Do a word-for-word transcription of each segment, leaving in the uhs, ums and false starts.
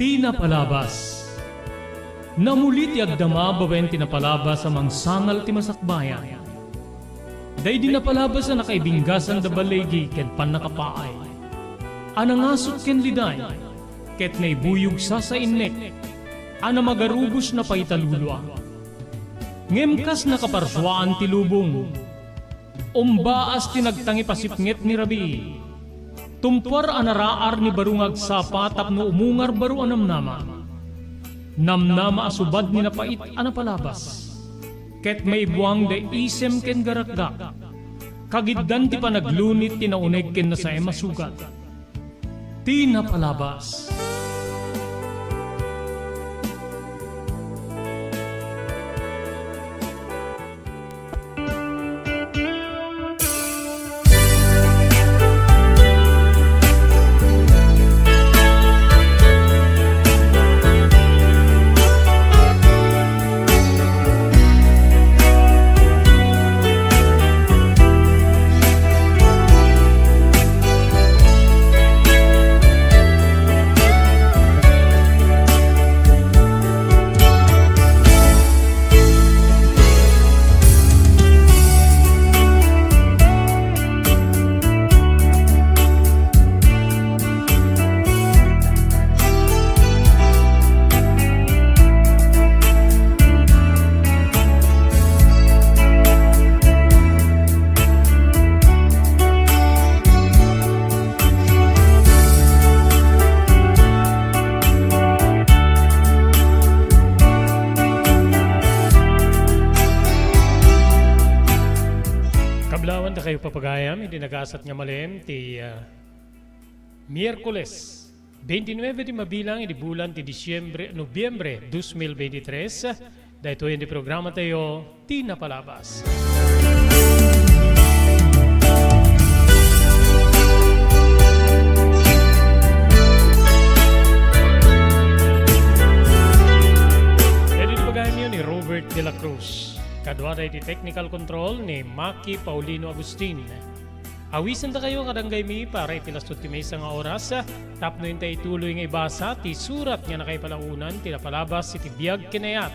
Ti napalabas. Namuli ti agdama babaen ti napalabas a mangsangal ti masakbayan. Daydi napalabas a nakaibinggasan da baligi ken pannakapaay. A nangasut ken liday, ket naibuyog sasainnek, a namagarubos napaita lulua. Ngem kas nakaparsuaan ti lubong, umbaas ti nagtangipasipnget ni rabii. Tumpuar a naraar ni baro nga agsapa tapno umungar baro a namnama. Namnama a subad ni napait a napalabas. Ket maibuang da isem ken garakgak. Kagiddan ti panaglunit ti nauneg ken nasaem a sugat. Ti napalabas. Kablawan ta kayo, papagayam, iti nagasat nga malem ti, ah, Miyerkules, twenty-nine ti mabilang iti bulan ti Disyembre, Nobyembre, dos mil benti tres. Daytoy ti programa tayo, Ti Napalabas. Iti pagayamyo ni Robert de la Cruz. Kaduada iti technical control ni Maki Paulino Agustin. Awisan dakayo kadagiti agaymi para iti lastut ti maysa nga oras, tapno inta ituloy nga ibasa ti surat nga nakaipalaonan ti napalabas iti biag ken ayat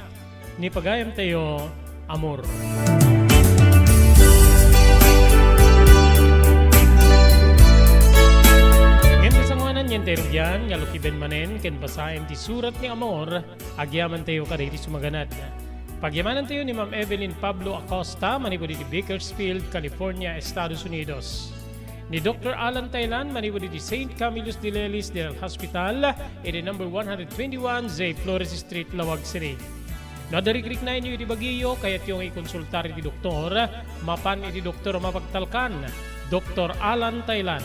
ni pagayamtayo, Amor. Ngem kasangoanan, intayo rugian nga lukiben manen ken basaen ti surat ni Amor, agyamantayo kadagiti sumaganad. Pagyamanantayo ni Ma'am Evelyn Pablo Acosta manipud iti Bakersfield, California, Estados Unidos. Ni Doktor Alan Tailan manipud iti Saint Camillus de Lelis General Hospital iti number one hundred twenty-one J Flores Street, Laoag City. No adda rikriknaenyo iti bagiyo, kayatyo nga ikonsultar iti doktor, mapan iti doktor a mapagtalkan, Doktor Alan Tailan.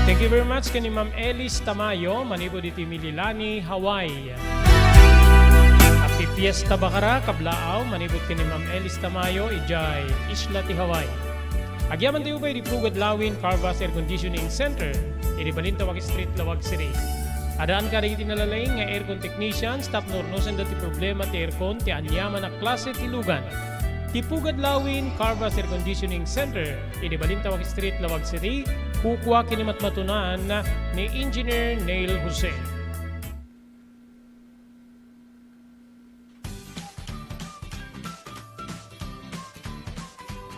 Thank you very much ken ni Ma'am Elis Tamayo, manipud iti Mililani, Hawaii. Happy Fiesta Bacara, kablaaw, manipud ken ni Ma'am Elis Tamayo, idiay Isla ti Hawaii. Agyamantayo pay iti Pugad Lawin Carvas Air Conditioning Center, iti Balintawak Street, Laoag City. Addaan kadagiti nalalaing nga aircon technicians tapno urnosenda ti problema ti aircon ti aniaman a klase ti lugan. Ti Pugad Lawin Carvas Air Conditioning Center, iti Balintawak Street, Laoag City, kukua ken ni matmatunan ni Engineer Neil Jose.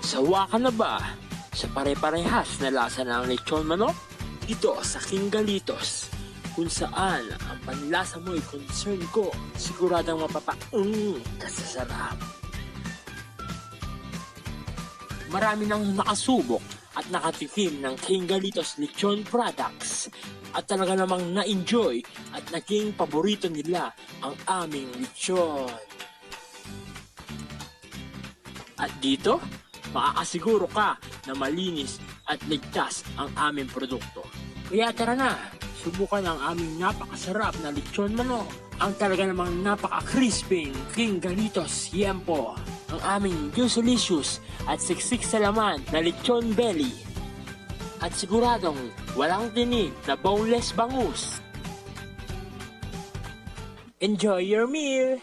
Sawa ka na ba sa pare-parehas na lasa ng lechon manok? Dito sa King Galitos, kung saan ang panlasa mo'y concern ko, siguradong mapapaeng ka sa sarap. Marami nang nakasubok at nakatikim ng King Galitos Lechon Products at talaga namang na-enjoy at naging paborito nila ang aming lechon. At dito, makakasiguro ka na malinis at ligtas ang aming produkto. Kaya tara na, subukan ang aming napakasarap na lechon manok. Ang talaga namang napaka-crispy King Galitos Yempo. Ang aming juicy-licious at siksik sa laman na lechon belly. At siguradong walang tinik na boneless bangus. Enjoy your meal!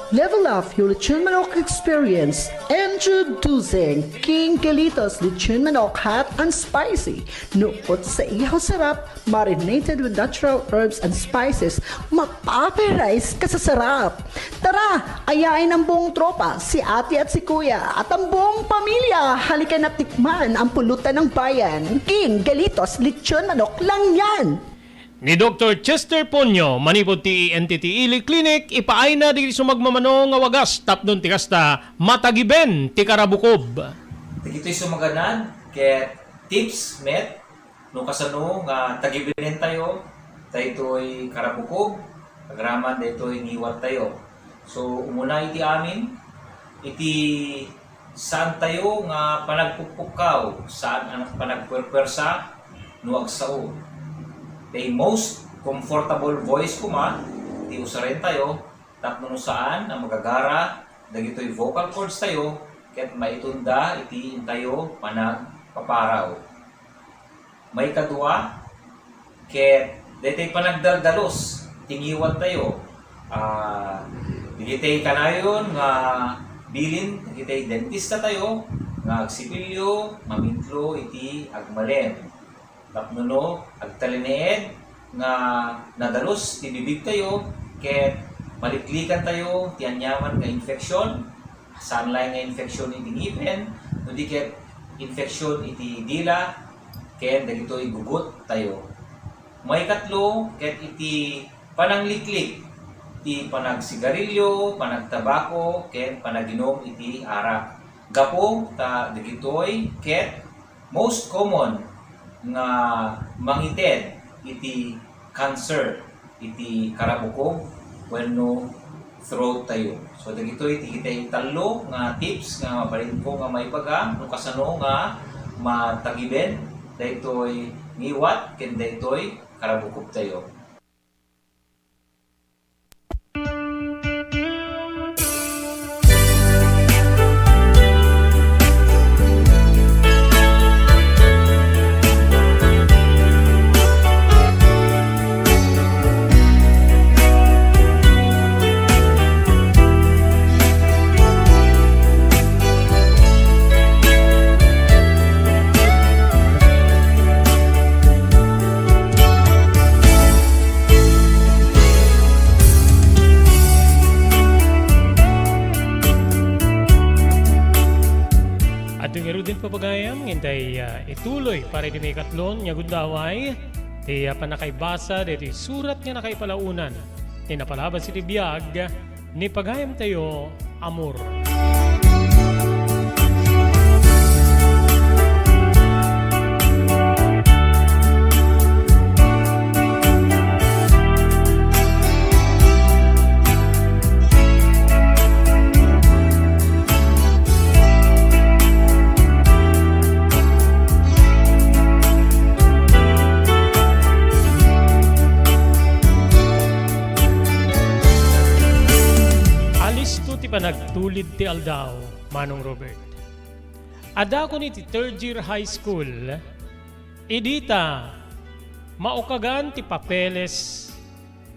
Level up your lechon manok experience. Introducing King Galitos Lechon Manok Hot and Spicy. Nukot sa ihaw sarap, marinated with natural herbs and spices, mapaparize ka sa sarap. Tara, ayain ang buong tropa, si ate at si kuya, at ang buong pamilya. Halika na tikman ang pulutan ng bayan. King Galitos Lechon Manok lang yan! Ni Doktor Chester Ponyo, manipud ti E N T T Ili Clinic, ipaayna dagiti sumagmamano nga wagas tapno ti kasta, matagiben ti karabukob. Dagitoy sumaganad ket tips met no kasano nga tagibenentayo daytoy karabukob, agraman daytoy ngiwattayo. So, umuna iti amin, iti saantayo nga panagpukpukkaw, saan a panagpuerpuersa no agsao. The most comfortable voice koma ti usarentayo tapno no saan a magagara dagitoy vocal cords tayo ket maitunda iti intayo panagpaparaw. Maikadua, ket daytoy panagdaldalus ti ngiwattayo. Ah, dagitoy kanayon nga bilin dagitoy dentistatayo nga agsipilyo, mamitlo iti agmalem. Tapno no agtalinaed nga nadalus ti bibigtayo, ket maliklikantayo ti aniaman nga infeksyon, saan laeng nga infeksyon iti ngipen, no di ket infeksyon iti dila, ken dagitoy guguttayo. Maikatlo, ket iti panangliklik ti panagsigarilyo, panagtabako, ken panaginum iti arak. Gapu ta dagitoy ket most common nga mangited iti cancer iti karabukob wenno throat tayo. So, dagitoy ti kitay tallo nga tips nga mabalinko nga maibaga no kasano nga matagiben daytoy ngiwat ken daytoy karabukob tayo. Adtoy ngaruden, pagayam, nga intay, ah, ituloy para iti maikatlo nga gundaway, ti, ah, pannakaibasa daytoy surat nga nakaipalaonan ti napalabas iti biag ni pagayamtayo, Amor. Alisto ti panagtulid ti aldaw, Manong Robert. Adakon iti third year high school, idi ta maukagan ti papeles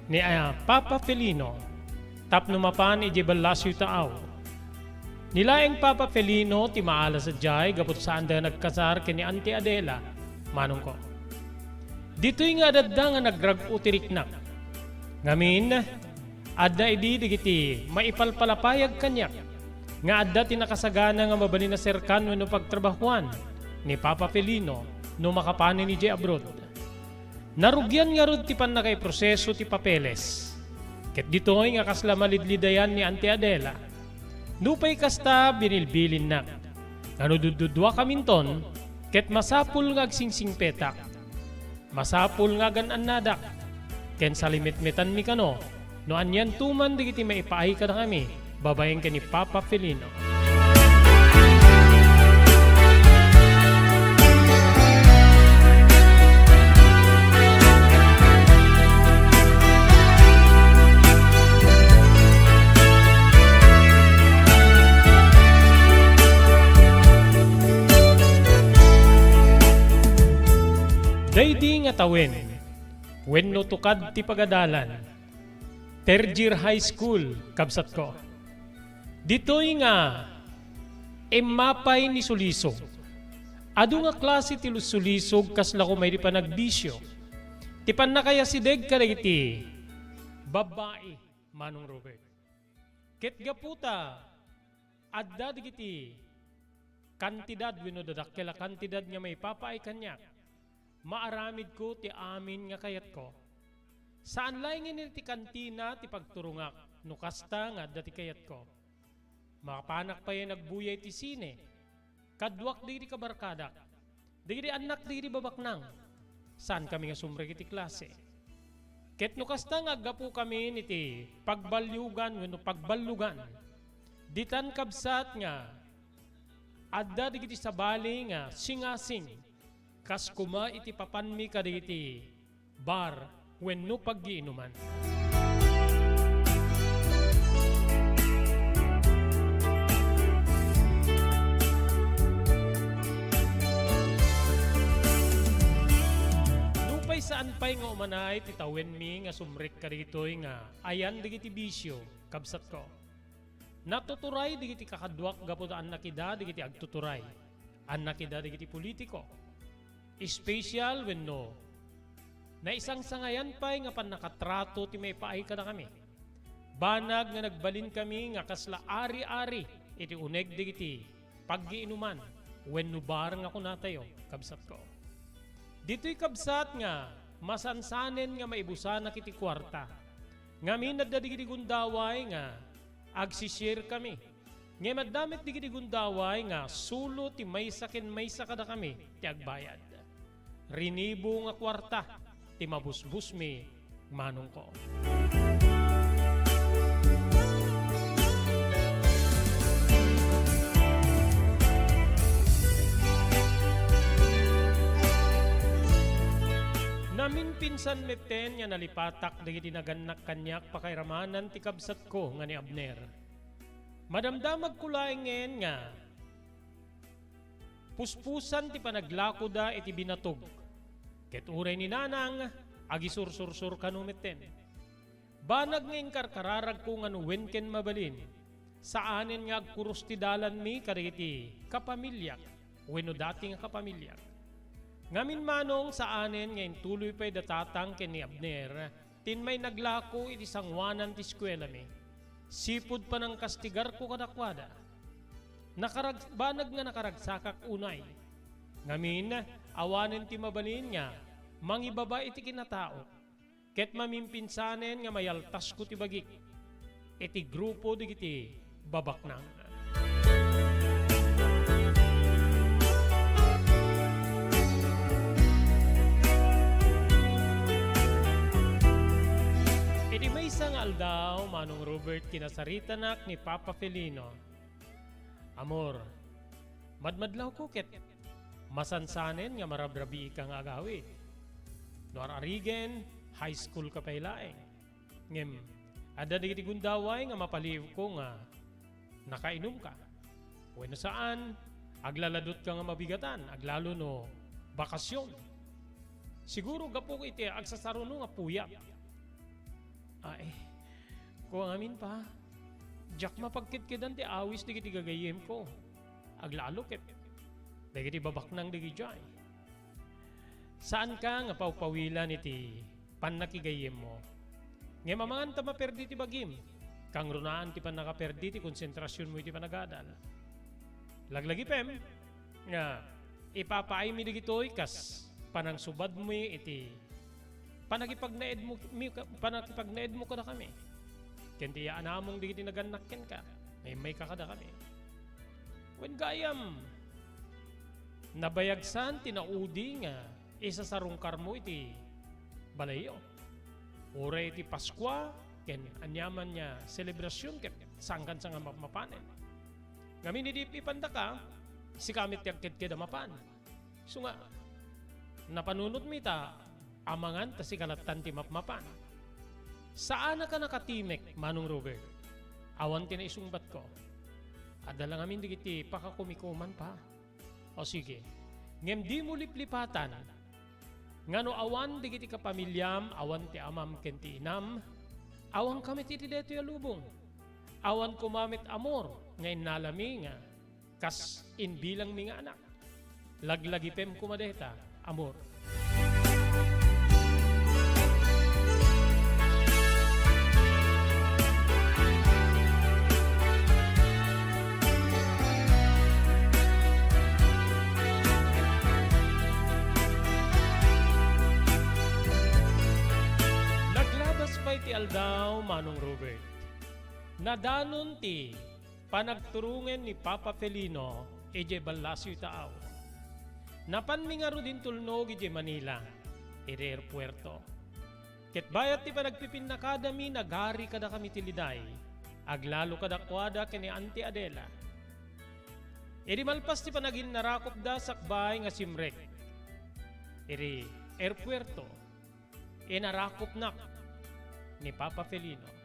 ni, ah, Papa Felino tapno mapan idiay Balacio Taaw. Ni laeng Papa Felino ti maala sadiay gapu ta saanda nagkasar ken ni Auntie Adela, manongko. Ditoy nga adda nga nagrag-o ti riknak. Ngamin, adda idi dagiti maipalpalapayag kaniak nga adda ti nakasagana nga mabalin a serkan wenno pagtrabahoan ni Papa Felino no makapanen idiay abroad. Narugian ngarud ti pannakaiproseso ti papeles. Ket ditoy nga kasla malidlidayan ni Auntie Adela. Nupay kasta, binilbilinnak. Nga no dudduduakaminton, ket masapul nga agsingsingpetak. Masapul nga agan-annadak. Ken salimetmetanmi kano, no anianto man dagiti maipaay kadakami babaen ken ni Papa Felino. Daydi nga tawen wenno tukad ti pagadalan, third year high school, kabsatko. Ditoy nga immapay ni sulisog. Adu nga klase ti sulisog, kasla koma iti panagbisio. Ti pannakayasideg kadagiti babbai, Manong Robert. Ket gapu ta adda dagiti kantidad wenno dadakkel a kantidad nga maipapaay kaniak, maaramidko ti amin nga kayatko. Saan laengen iti kantina ti pagturongak no kasta nga adda ti kayatko. Mapanak pay a nagbuyay ti sine. Kaduak dagiti kabarkadak. Dagiti annak dagiti babaknang. Saankami nga sumrek iti klase. Ket no kasta nga aggapukami iti pagbalyogan wenno pagballugan, ditan kabsat nga adda dagiti sabali nga singasing, kas koma iti papanmi kadagiti bar wenno paggiinuman. Nupay saan pay nga umanay ti tawenmi nga sumrek kadagitoy nga ayan dagiti bisio, kabsatko. Natuturay dagiti kakaduak gapu ta annak ida dagiti agtuturay. Annak ida dagiti politiko. Espesyal wenno naisangsangayan pay nga pannakatrato ti maipaay kadakami. Banag nga nagbalinkami nga kasla ari-ari iti uneg dagiti paggiinuman wenno bar nga kunatayo, kabsatko. Ditoy kabsat nga masansanen nga maibusanak iti kuarta. Ngamin adda dagiti gundaway nga agsishare kami. Ngem adda met dagiti gundaway nga sulo ti maysa ken maysa kadakami ti agbayad. Rinibo nga kuarta ti mabusbosmi, manongko. Naminpinsan metten nga nalipatak dagiti nagannak kaniak pakairamanan ti kabsatko nga ni Abner. Madamdamagko laengen nga puspusan ti panaglakoda iti binatog, ket uray ni Nanang, agisursursor kano metten. Banag nga inkarkararagko nga no wen ken mabalin, saanen nga agkurus ti dalanmi kadagiti kapamiliak wenno dati nga kapamiliak. Ngamin manong saanen nga intuloy pay da Tatang ken ni Abner, ti immay naglako iti sangoanan ti eskuelami. Sipud panangkastigarko kadakuada. Nakarag-, banag nga nakaragsakak unay. Ngamin, awanen ti mabalin nga mangibaba iti kinatao. Ket mamimpinsanen nga mayaltasko ti bagik iti grupo dagiti babaknang. Iti maysa nga aldaw, Manong Robert, kinasaritanak ni Papa Felino. Amor, madmadlawko ket masansanen nga marabrabiika nga agawid. No ar-arigen, high school ka pay laeng. Ngem, adda dagiti gundaway nga mapaliwko nga nakainumka. Wenno saan, aglaladutka nga mabigatan, aglalo no bakasyon. Siguro gapu iti agsasaruno nga puyat. Ay, kuangamin pa, diak mapagkedkedan ti awis dagiti gagayyemko. Aglalo ket dagiti babaknang dagidiay. Saanka nga pawpawilan iti pannakigayyemmo. Ngem amangan ta maperdi ti bagim, kangrunaan ti pannakaperdi ti konsentrasionmo iti panagadal. Laglagipem nga ipapaaymi dagitoy kas panangsubadmi iti panagipagnaedmo, mi-, panagipagnaedmo kadakami. Ken ti yaanamong dagiti nagannak kenka, nga immayka kadakami. Wen gayam, nabayagsan ti naudi nga isasarungkarmo iti balayyo. Uray iti Paskua ken aniaman nga selebrasion ket saankan sa nga mapmapanen. Ngamin idi ipandaka, sika met ti agkedked a mapan. Isu nga, napanunotmi ta amangan ta sika lattan ti mapmapan. Saanaka nakatimek, Manong Robert. Awan ti naisungbatko. Adda la ngamin dagiti pakakumikuman pa. O sige. Ngem dimo liplipatan nga no awan dagiti kapamiliam, awan ti amam ken ti inam, awanka met iti daytoy a lubong. Awan koma met amor nga innalami nga kas imbilangmi nga anak. Laglagipem koma dayta, amor. Naglabas pay ti aldaw, Manong Robert. Nadanon ti panagturongen ni Papa Felino idiay ballasioy taaw. Napanmi ngarud intulnog idiay Manila, iti airpuerto. Ket bayat ti panagpipinnakadami, nagari kadakami ti liday, aglalo kadakuada ken ni Auntie Adela. Idi malpas ti panaginnarakopda sakbay nga simrek iti airpuerto, inarakopnak ni Papa Felino.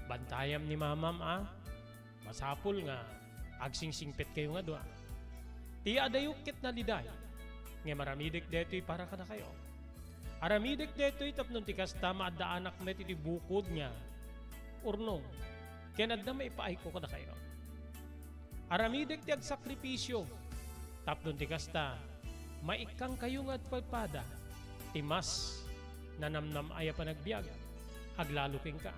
Bantayam ni mamam a, masapul nga agsingsingpetkayo nga dua. Ti adayo ket naliday, ngem aramidek daytoy para kadakayo. Aramidek daytoy tapno ti kasta maaddaanak met iti bukod nga urnong, ken adda maipaayko kadakayo. Aramidek ti agsakripisio, tapno ti kasta, maikkangkayo nga agpadpada ti mas nanamnam-ay a panagbiag, aglalo kenka,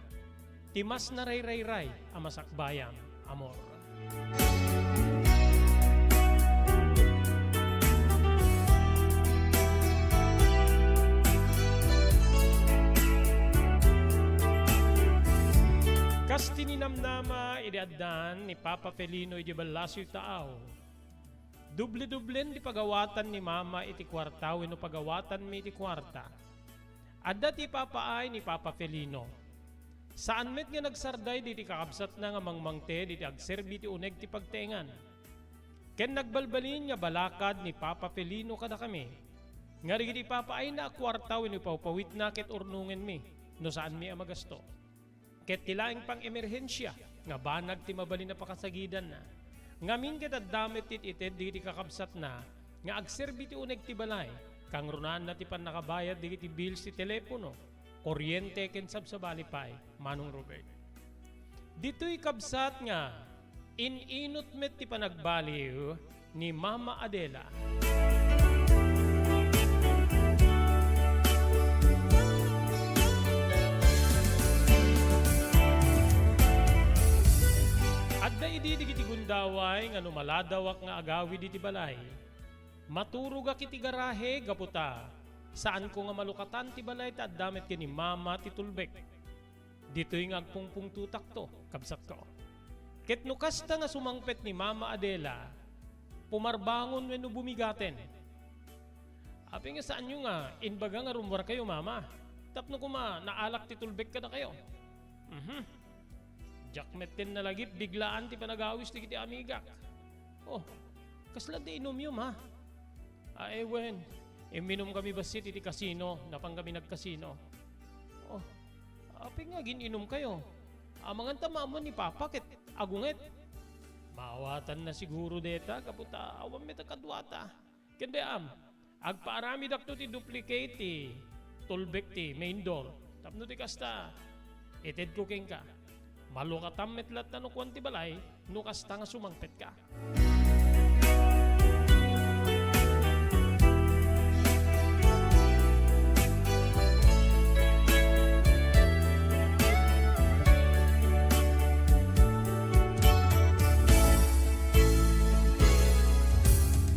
ti mas narayrayray a masakbayam, amor. Kas ti ninamnama idi addan ni Papa Felino idiay ballasioy taaw, doble-doblen ti pagawatan ni Mama iti kuarta wenno pagawatanmi iti kuarta. Adda ti ipapaay ni Papa Felino. Saan met nga nagsarday diti kakabsatna nga mangmangted iti agserbi ti uneg ti pagtaengan. Ken nagbalbalin nga balakad ni Papa Felino kadakami nga dagiti ipapaayna a kuarta wenno ipawpawitna ket urnongenmi no saanmi a magasto. Ket ti laeng pang-emerhensia nga banag ti mabalin a pakasagidanna. Ngamin ket adda met ti ited dagiti kakabsatna nga agserbi ti uneg ti balay, kangrunaanna ti pannakabayad dagiti bills ti telepono, kuryente ken sabsabali pay, Manong Robert. Ditoy kabsat nga in-inut met ti panagbaliw ni Mama Adela. Adda idi dagiti gundaway nga no maladawak nga agawid iti balay, maturogak iti garahe gapu ta saanko nga malukatan ti balay ta adda met ken ni Mama ti tulbek. Ditoy nga agpungpungtotakto, kabsatko. Ket no kasta nga sumangpet ni Mama Adela, pumarbangon wenno bumigaten. Apay nga saanyo nga imbaga nga rummuarkayo, Mama? Tapno koma naalak ti tulbek kadakayo. Mhm. Diak metten nalagip, biglaan ti panagawis dagiti amigak. Oh, kasla ti inumyo, Ma? Ay, wen, imminumkami bassit iti kasino, napankami nagkasino. Oh, apay nga agin-inumkayo? Amangan ta maammo ni Papa ket agunget. Maawatanna siguro dayta gapu ta awan met a kaduata. Ken dayta, agpaaramidakto ti duplicate ti tulbek ti main door. Tapno ti kasta, itedko kenka. Malukatam met latta no kuan ti balay, no kasta nga sumangpetka.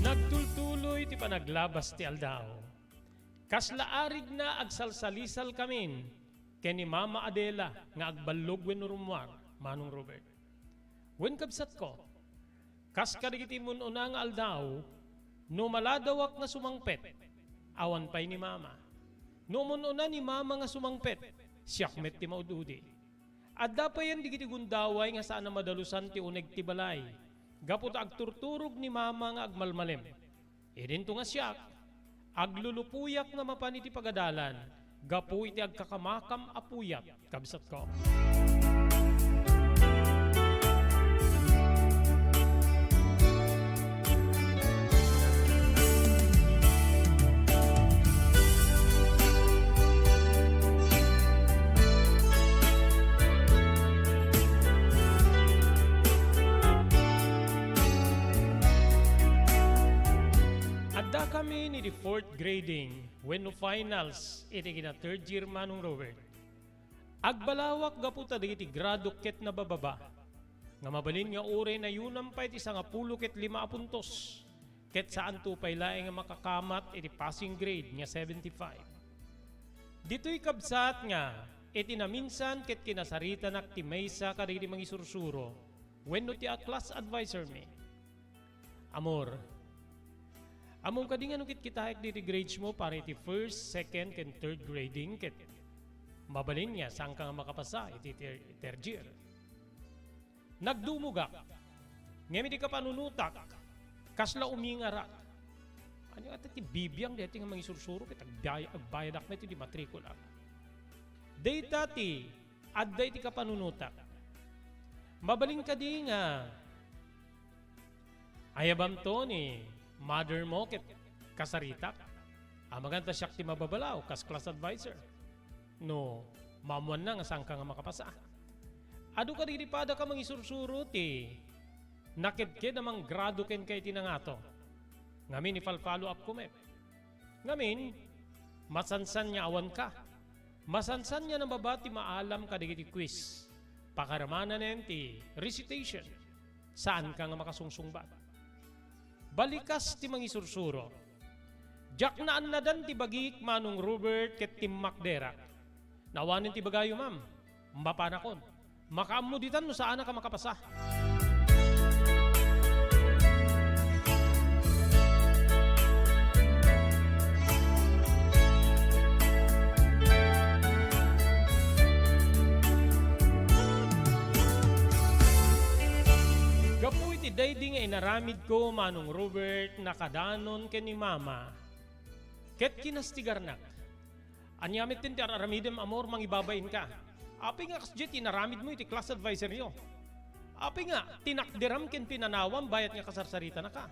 Nagtultuloy ti panaglabas ti aldaw. Kasla arigna agsalsalisalkamin ken ni Mama Adela nga agballog wenno rummuar, Manong Robert. Wen, kabsatko, kas kadagiti immun-una nga aldaw, no maladawak nga sumangpet, awan pay ni Mama. No ummun-una ni Mama nga sumangpet, siak met ti maud-udi. Adda payen dagiti gundaway nga saan a madalusan ti uneg ti balay, gapu ta agturturog ni Mama nga agmalmalem. Idinto nga siak, aglulupoyak nga mapan iti pagadalan gapu iti agkakamakam a puyat, kabsatko. fourth grading wenno finals iti kina-third year, Manong Robert. Agbalawak gapu ta dagiti gradok ket nabababa, nga mabalin nga uray nayunam pay ti sangapulo ket lima a puntos, ket saanto pay laeng nga makakamat iti passing grade nga seventy-five. Ditoy kabsat nga, iti naminsan ket kinasaritanak ti maysa kadagiti mangisursuro wenno ti a class adviser mi. Amor, ammom kadi nga no kitkitaek diti grades mo para iti first, second, ken third grading, ket mabalin nga saanka nga makapasa iti ter-, third year. Nagdumogak, ngem iti kapanunotak, kasla umingarak. Ania ngata ti bibiang daytoy nga mangisursuro ket agbay-, agbayadak met iti matrikula? Dayta ti adda iti kapanunotak. Mabalin kadi nga ayabamto ni mother mo ket kasaritak? Amangan ta siak ti mababalaw kas class adviser. No maammoanna nga saanka nga makapasa. Adu kadagiti padaka mangisursuro ti nakedked a manggrado kenka iti nangato. Ngamin, ifal-follow up ko met. Ngamin, masansan nga awanka. Masansan nga nababa ti maalam kadagiti quiz. Pakaramananen ti recitation. Saanka nga makasungsungbat. Balikas ti mangisursuro. Diak naannadan ti bagik, Manong Robert, ket timmakderak. Nawanen ti bagayo, ma'am. Mapanakon. Makaammo ditan no saanak a makapasa. Gapu iti daydi nga inaramidko, Manong Robert, nakadanon ken ni Mama, ket kinastigarnak. Ania met ti ar-aramidem, amor, mangibabainka? Apay nga kasdiay ti inaramidmo iti class adviseryo? Apay nga tinakderam ken pinanawam bayat nga kasarsaritanaka?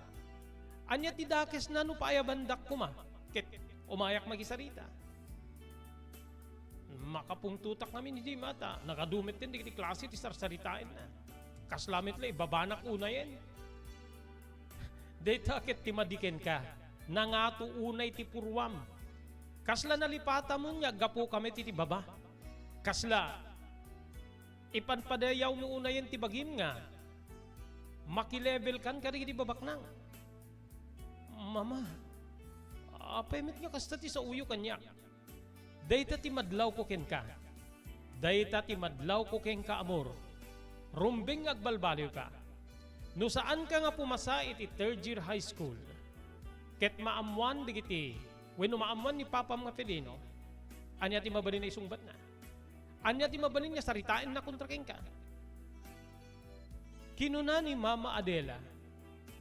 Ania ti dakesna no paayabandak koma ket umayak makisarita? Makapungtotak ngamin idi mata, nagadu met ken dagiti klase ti sarsaritaenna. Kasla met la ibabanak unayen. Dayta ket ti madi kenka, nangato unay ti purruam. Kasla nalipatam nga aggapuka met iti baba. Kasla ipanpadayawmo unayen ti bagim nga makilevelkan kadagiti babaknang. Mama, apay met nga kasta ti saoyo kaniak? Dayta ti madlawko kenka. Dayta ti madlawko kenka, amor. Rumbeng nga agbalbaliwka. No saanka nga pumasa iti third year high school, ket maammoan dagiti, wenno maammoan ni papam nga Felino, ania ti mabalin a isungbatna? Ania ti mabalin nga saritaenna kontra kenka? Kinuna ni Mama Adela,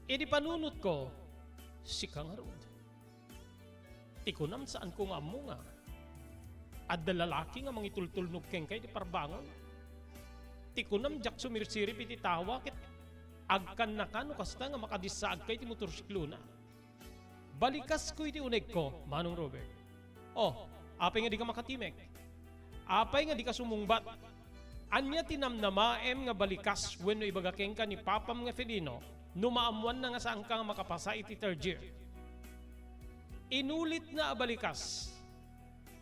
idi panunotko, sika ngarud. Ti kunam, saanko nga ammo nga adda lalaki nga mangitultulnog kenka iti parbangon. Ti kunam, diak sumirsirip iti tawa ket agkannaka no kasta nga makadissaagka iti motorsiklona. Balikasko iti unegko, Manong Robert. Oh, apay nga dika makatimek? Apay nga dika sumungbat? Ania ti namnamaem nga balikas wenno ibaga kenka ni papam nga Felino no maammoanna nga saanka nga makapasa iti third year? Inulitna a balikas.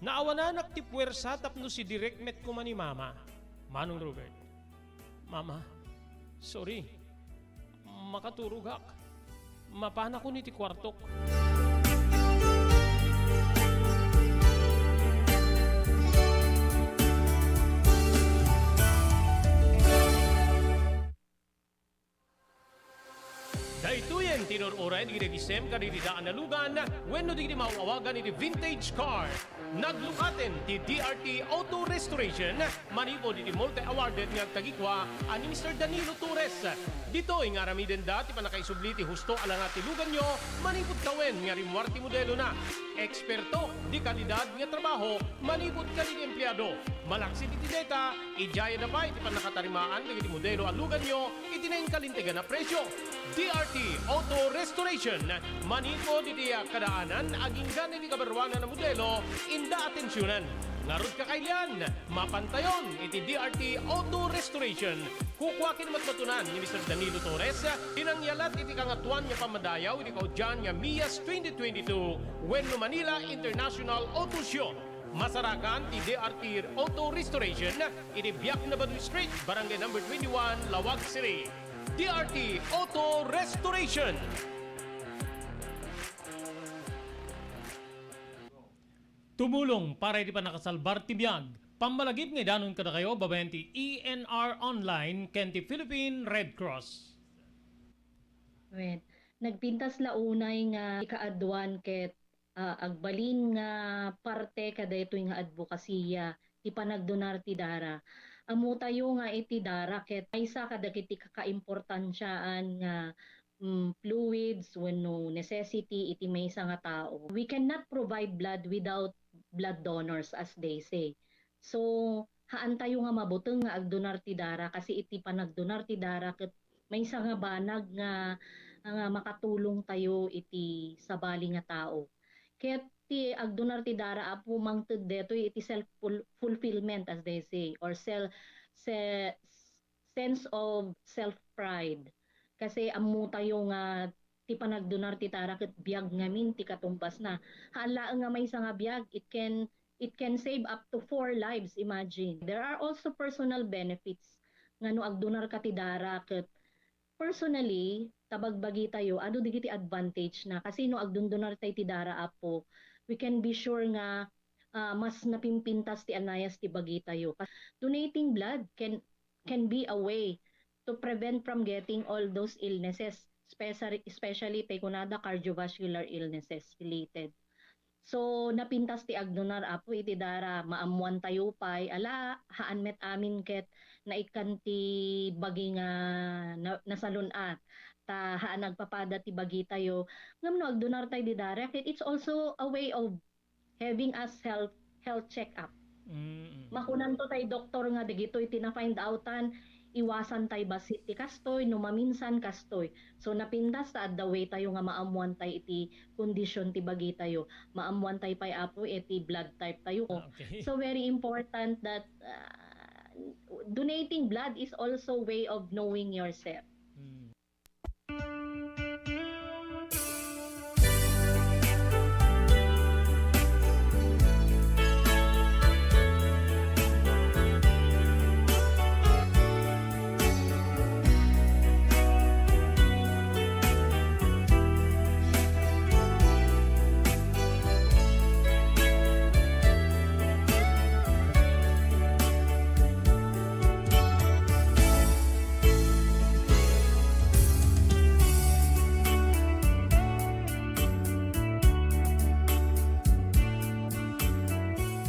Naawananak ti puwersa tapno sidirek met koma ni Mama. Manong Robert. Mama, sorry. Makaturogak. Mapanakon iti kuartok. Daytoyen ti inur-uray dagiti nagisem kadagiti daan a lugan wenno dagiti maaw-awagan iti vintage car. Naglukaten ti D R T Auto Restoration manipud iti multi-awarded nga agtagikua a ni Mister Danilo Torres. Ditoy nga aramidenda ti pannakaisubli ti husto a langa ti luganyo manipud tawen nga rimmuar ti modelona. Eksperto di kalidad nga trabaho manipud kadagiti empleado. Malaksid iti dayta, idiayada pay ti pannakatarimaan dagiti modelo a luganyo iti nainkalintegan a presio. D R T Auto Restoration, manipud iti kadaanan agingga iti kabaruanan a modelo, inda atensionan. Ngarud, kakailian, mapantayon iti D R T Auto Restoration. Kukua ken matmatunan ni Mister Danilo Torres ti nangyalat iti Kangatoan nga Pammadayaw iti kaudian nga MIAS twenty twenty-two wenno Manila International Auto Show. Masarakan ti D R T Auto Restoration iti Biak na Baduy Street, Barangay Number twenty-one, Laoag City. D R T Auto Restoration. Tumulong para iti pannakasalbar ti biag. Pammalagip nga idanon kadakayo babaen ti E N R Online ken ti Philippine Red Cross. Wen, nagpintas la unay nga ikaaduan ket, ah, agbalin nga parte kadaytoy nga adbokasiya ti panagdonar ti dara. Ammotayo nga iti dara ket maysa kadagiti kakaimportansiaan nga, mm, fluids wenno necessity iti maysa nga tao. We cannot provide blood without blood donors, as they say. So, haantayo nga mabuteng nga agdonar ti dara, kasi iti panagdonar ti dara ket maysa nga banag nga, nga makatulongtayo iti sabali nga tao. Ket ti agdonar ti dara, Apo, mangted detoy iti self ful-, fulfillment, as they say, or sel-, se-, sense of self-pride. Kasi ammotayo nga ti panagdonar ti dara ket biag ngamin ti katumbasna. Haan laeng nga maysa nga biag, it can, it can save up to four lives, imagine. There are also personal benefits nga no agdonarka ti dara ket personally, ta bagbagitayo, adu dagiti advantage na. Kasi no agdondonartay ti dara, Apo, we can be sure nga, ah, mas napimpintas ti anayas ti bagitayo. Donating blood can, can be a way to prevent from getting all those illnesses, especially, especially tay kunada cardiovascular illnesses related. So, napintas ti agdonar, Apo, iti dara, maammoantayo pay, ala, haan met amin ket naikkan ti bagi nga na-, nasalun-at. Ta haan agpapada ti bagitayo. Ngem no agdonartay di dara, ket it's also a way of having a self, health check-up. Mm, mm. Makunanto tay doktor nga dagitoy ti na-find outan, iwasan tay bassit ti kastoy, no maminsan kastoy. So, napintas ta adda way tayo nga maammoan tay iti condition ti bagitayo. Maammoan tay pay, Apo, iti blood type tayo. Ah, okay. So, very important that, ah, donating blood is also way of knowing yourself. Mm.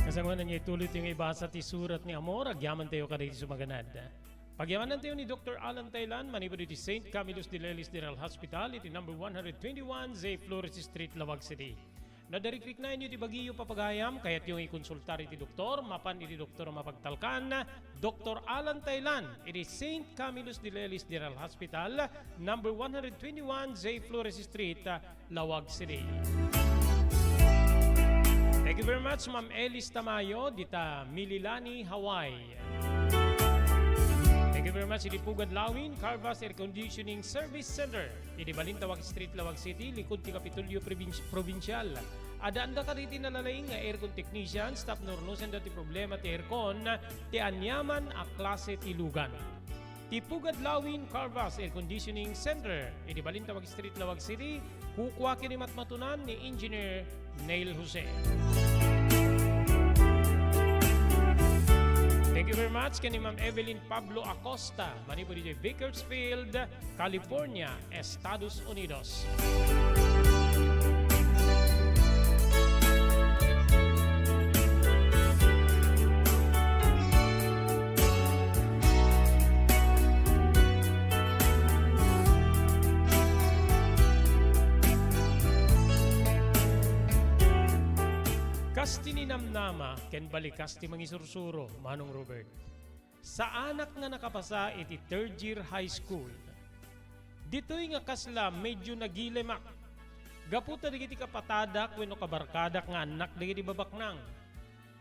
Kasangoanan nga ituloy tayo nga ibasa ti surat ni Amor, agyaman tayo kadagiti sumaganad. Pagyamanantayo ni Doktor Alan Taylan, manipud iti Saint Camillus de Lely General Hospital, iti number one hundred twenty-one J Flores Street, Laoag City. No adda rikriknaenyo iti bagiyo, papagayam, kayatyo nga ikonsultar iti doktor, mapan iti doktor a mapagtalkan, Doktor Alan Taylan, iti Saint Camillus de Lely General Hospital, number one hundred twenty-one J Flores Street, Laoag City. Thank you very much, Ma'am Elis Tamayo, dita Mililani, Hawaii. Thank you very much, iti Pugad Lawin, Carvas Air Conditioning Service Center. Iti Balintawak Street, Laoag City, likud ti Kapitolyo Probinsi-, Provincial. Addaanda kadagiti nalalaing nga aircon technicians tapno urnosenda ti problema ti aircon ti aniaman a klase ti lugan. Ti Pugad Lawin Carvas Air Conditioning Center, iti Balintawak Street, Laoag City, kukua ken ni matmatunan ni Engineer Neil Jose. Thank you very much ken ni Ma'am Evelyn Pablo Acosta, manipud iti Bakersfield, California, Estados Unidos. Kas ti ninamnama ken balikas ti mangisursuro, Manong Robert. Saanak nga nakapasa iti third year high school. Ditoy nga kasla medyo nagilemak. Gapu ta dagiti kapatadak wenno kabarkadak nga annak dagiti babaknang.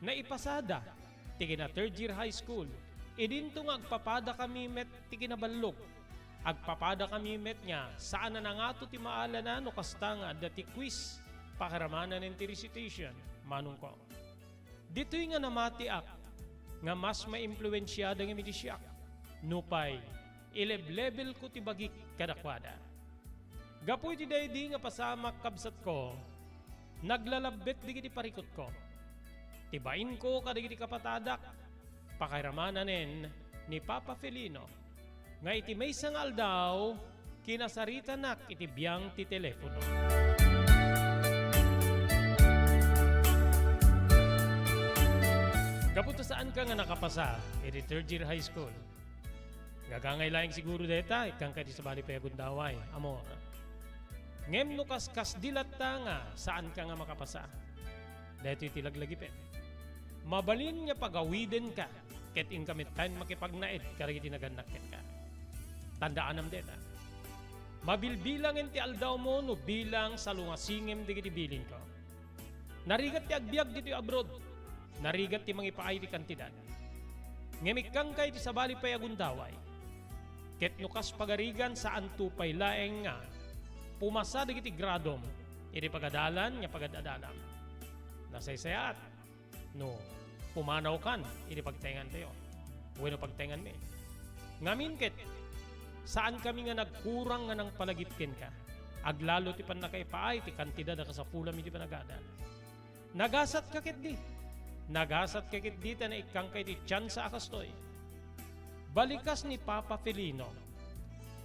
Naipasada ti kina third year high school, idinto nga agpapadakami met ti kinaballog. Agpapadakami met nga saan a nangato ti maalana no kasta nga adda ti quiz, pakaramanan ti recitation, manongko. Ditoy nga namatiak nga mas maimpluensiada ngem idi siak, nupay ileblebelko ti bagik kadakuada. Gapu iti daydi nga pasamak, kabsatko, naglalabbet dagiti parikutko. Ti bainko kadagiti kapatadak, pakaramananen ni Papa Felino nga iti maysa nga aldaw, kinasaritanak iti biang ti telepono. Gapu ta saanka nga nakapasa iti third year high school, gagangay laeng siguro dayta, ikkanka iti sabali pay a gundaway, amor. Ngem no kaskasdi latta nga saanka nga makapasa, daytoy ti laglagipem. Mabalin nga pagawidenka ket inka metten makipagnaed kadagiti nagannak kenka. Tandaanam dayta. Mabilbilangen ti aldawmo no bilang salungasingem dagiti bilinko. Narigat ti agbiag ditoy abroad. Narigat ti mangipaay ti kantidad. Ngem ikkanka iti sabali pay a gundaway. Ket no kas pagarigan, saanto pay laeng nga pumasa dagiti gradom iti pagadalan nga pagad-adalam. Nasaysayaat no pumanawkan iti pagtengantayo wenno pagtenganmi. Ngamin ket, saankami nga nagkurang nga nangpalagip kenka. Aglalo ti pannakaipaay ti kantidad a kasapulam iti panagadal. Nagasatka ketdi. Nagasatka ketdi ta naikkanka iti tiansa a kastoy. Balikas ni Papa Felino,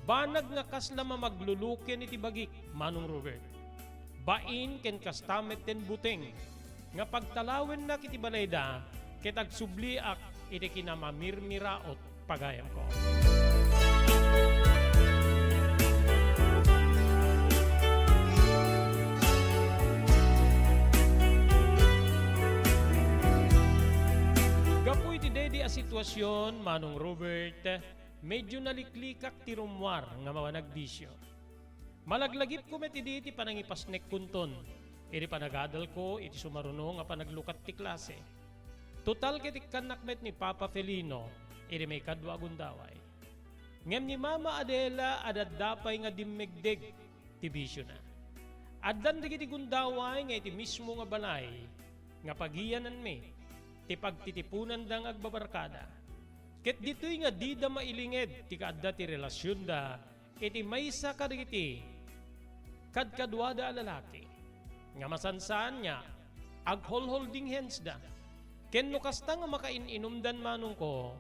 banag nga kasla mamagluluken iti bagik, Manong Robert. Bain ken kasta met ti buteng nga pagtalawennak iti balayda ket agsubliak iti kinamamirmiraot pagayamko. Gapu iti daydi a situasion, Manong Robert, medyo naliklikak ti rummuar nga mapanagbisio. Malaglagipko met idi ti panangipasnekkonton iti panagadalko iti sumaruno nga panaglukat ti klase. Total ket ikkannak met ni Papa Felino iti maikadua a gundaway. Ngem ni Mama Adela, adda pay nga dimmegdeg ti bisiona. Addan dagiti gundaway nga iti mismo nga balay nga pagiyananmi ti pagtitiponanda nga agbabarkada. Ket ditoy nga dida mailinged ti kaadda ti relasionda iti maysa kadagiti kadkaduada a lalaki, nga masansan nga aghol-holding handsda. Ken no kasta nga makain-inumdan manongko,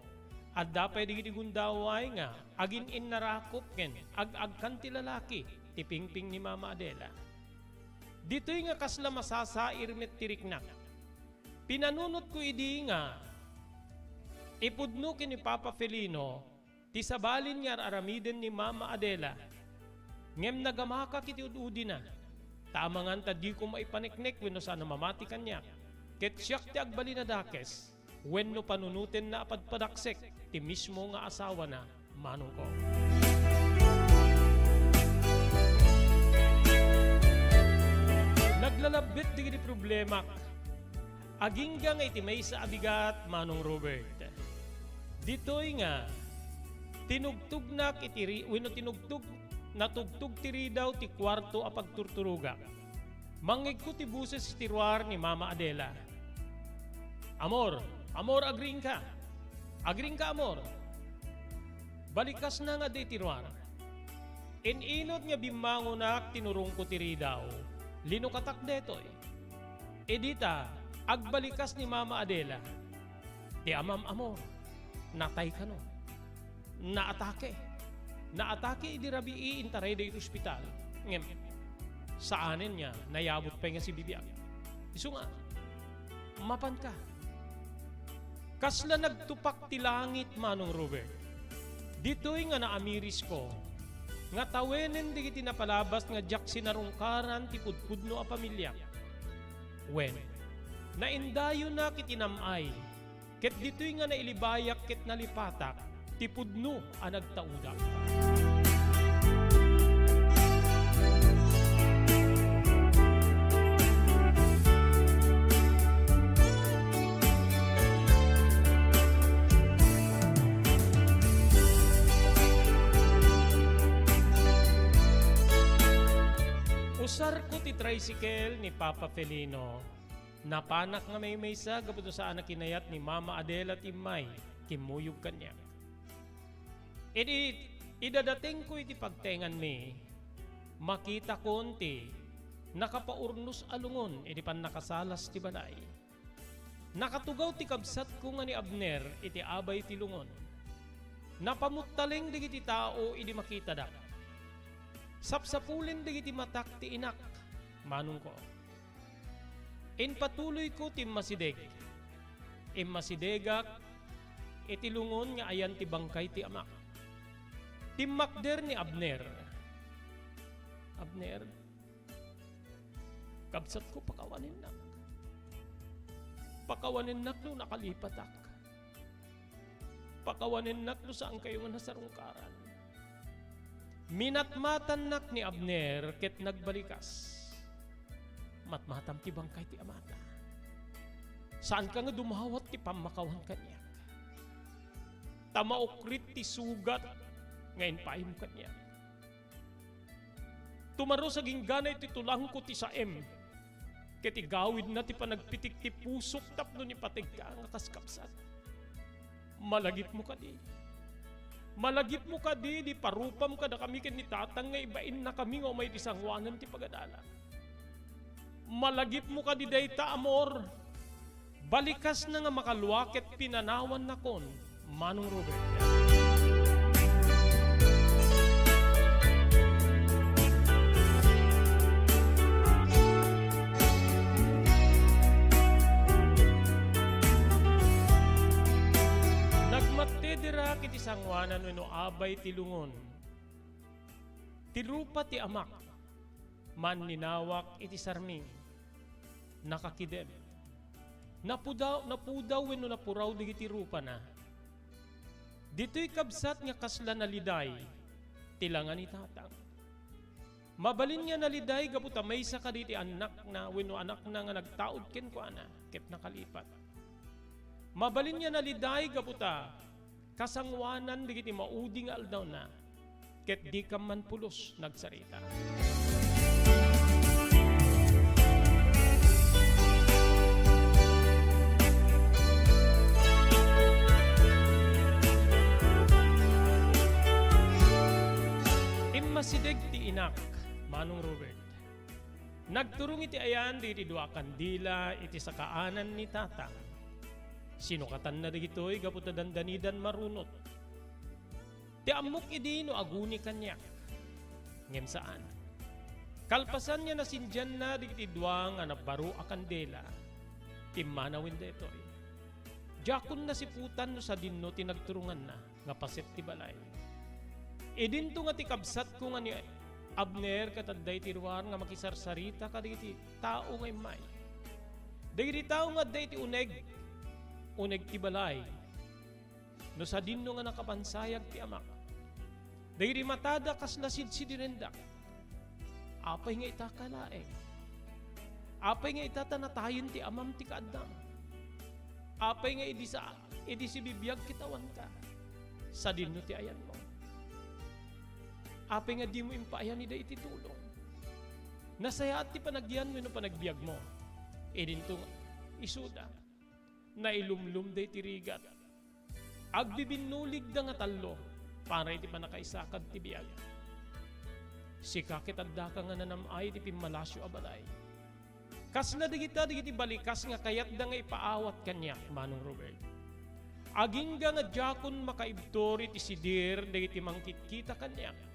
adda pay dagiti gundaway nga agin-innarakop ken ag-agkan ti lalaki ti pingping ni Mama Adela. Ditoy nga kasla masasair met ti riknak. Pinanunotko idi nga ipudno ken ni Papa Felino ti sabalin nga ar-aramiden ni Mama Adela. Ngem nagamakak iti ud-udina, ta amangan ta diko maipaneknek wenno saan a mamati kaniak, ket siak ti agbalin a dakes wenno panunotenna a padpadaksek ti mismo nga asawana, manongko. Naglalabbet dagiti problemak. Agingga nga iti maysa a bigat, Manong Robert. Ditoy nga tinugtognak iti ri-, wenno tinugtog, natugtog ti ridaw ti kuarto a pagturturogak. Mangngegko ti boses iti ruar ni Mama Adela. "Amor, amor, agriingka. Agriingka, amor." Balikasna nga adda iti ruar. In-inut nga bimmangonak, tinurongko ti ridaw. Linukatak detoy. Idi ta, agbalikas ni Mama Adela. Ti amam, amor, natay kano. Naatake. Naatake idi rabii intarayda iti ospital. Ngem, saanen nga nayabut pay nga sibibiag. Isu nga, mapanka. Kasla nagtupak ti langit, Manong Robert. Ditoy nga naamirisko, nga tawenen dagiti napalabas nga diak sinarungkaran ti pudpudno a pamiliak. Wen, naindayonak iti nam-ay, ket ditoy nga nailibayak ket nalipatak ti pudno a nagtaudak. Sarko ti tricycle ni Papa Felino. Napanak nga maymaysa gapu ta saan a kinayat ni Mama Adela ti immay, kimmuyog kaniak. Idi idadatingko iti pagtenganmi, makitakon ti nakapaurnos a lungon iti pannakasalas ti balay. Nakatugaw ti kabsatko nga ni Abner iti abay ti lungon. Napamuttaleng dagiti tao idi makitadak. Sapsapulen dagiti matak ti inak, manongko. Impatuloyko ti immasideg. Immasidegak iti lungon nga ayan ti bangkay ti amak. Timmakder ni Abner. Abner, kabsatko, pakawanennak. Pakawanennak no nakalipatak. Pakawanennak no saankayo nga nasarungkaran. Minatmatannak ni Abner ket nagbalikas. Matmatam ti bangkay ti amata. Saanka nga dumawat ti pammakawan kaniak. Ta maukrit ti sugat nga impaaymo kaniak. Tumaros a ginggana iti tulangko ti saem, ket igawidna ti panagpitik ti pusok tapno nipategka nga kas kabsat. Malagipmo kadi? Malagipmo kadi idi parupam kadakami ken ni Tatang nga ibainnakami nga umay iti sangoanan ti pagadala? Malagipmo kadi dayta, amor? Balikasna nga makalua ket pinanawannakon, Manong Robert. Nagmattederak iti sangoanan wenno abay ti lungon. Ti rupa ti amak, manninawak iti sarming. Nakakidem. Napudaw, napudaw wenno napuraw dagiti rupana. Ditoy kabsat nga kasla naliday ti langa ni Tatang. Mabalin nga naliday gapu ta maysa kadagiti annakna wenno anakna nga nagtaud kenkuana ket nakalipat. Mabalin nga naliday gapu ta kasangoanan dagiti maudi nga aldawna, ket dika man pulos nagsarita. Immasideg ti inak, Manong Robert. Nagturong iti ayan dagiti dua a kandila iti sakaanan ni Tatang. Sinukatanna dagitoy gapu ta dandanidan marunot. Ti ammok idi no aguni kaniak. Ngem saan. Kalpasan nga nasindianna dagiti dua nga nabaro a kandila, timmanawen daytoy. Diakon nasiputan no sadinno ti nagturonganna nga paset ti balay. Idinto nga ti kabsatko nga ni Abner ket adda iti ruar nga makisarsarita kadagiti tao nga immay. Dagiti tao nga adda iti uneg, uneg ti balay. No sadinno nga nakapansayag ti amak. Dagiti matada kasla sidsidirendak. Apay nga ita ka laeng? Apay nga ita ta natayen ti amam ti kaaddam? Apay nga idi sa, idi sibibiag ket awanka? Sadinno ti ayanmo? Apay nga dimo impaayan ida iti tulong? Nasayaat ti panagyan wenno panagbiagmo? Idinto isuda, nailumlomda iti rigat. Agbibinnuligda nga tallo para iti pannakaisakad ti biag. Sika ket addaka nga nanam-ay iti pimmalasyo a balay. Kasla dagita dagiti balikas nga kayatda nga ipaawat kaniak, Manong Robert. Agingga nga diakon makaibtur iti sidir dagiti mangkitkita kaniak.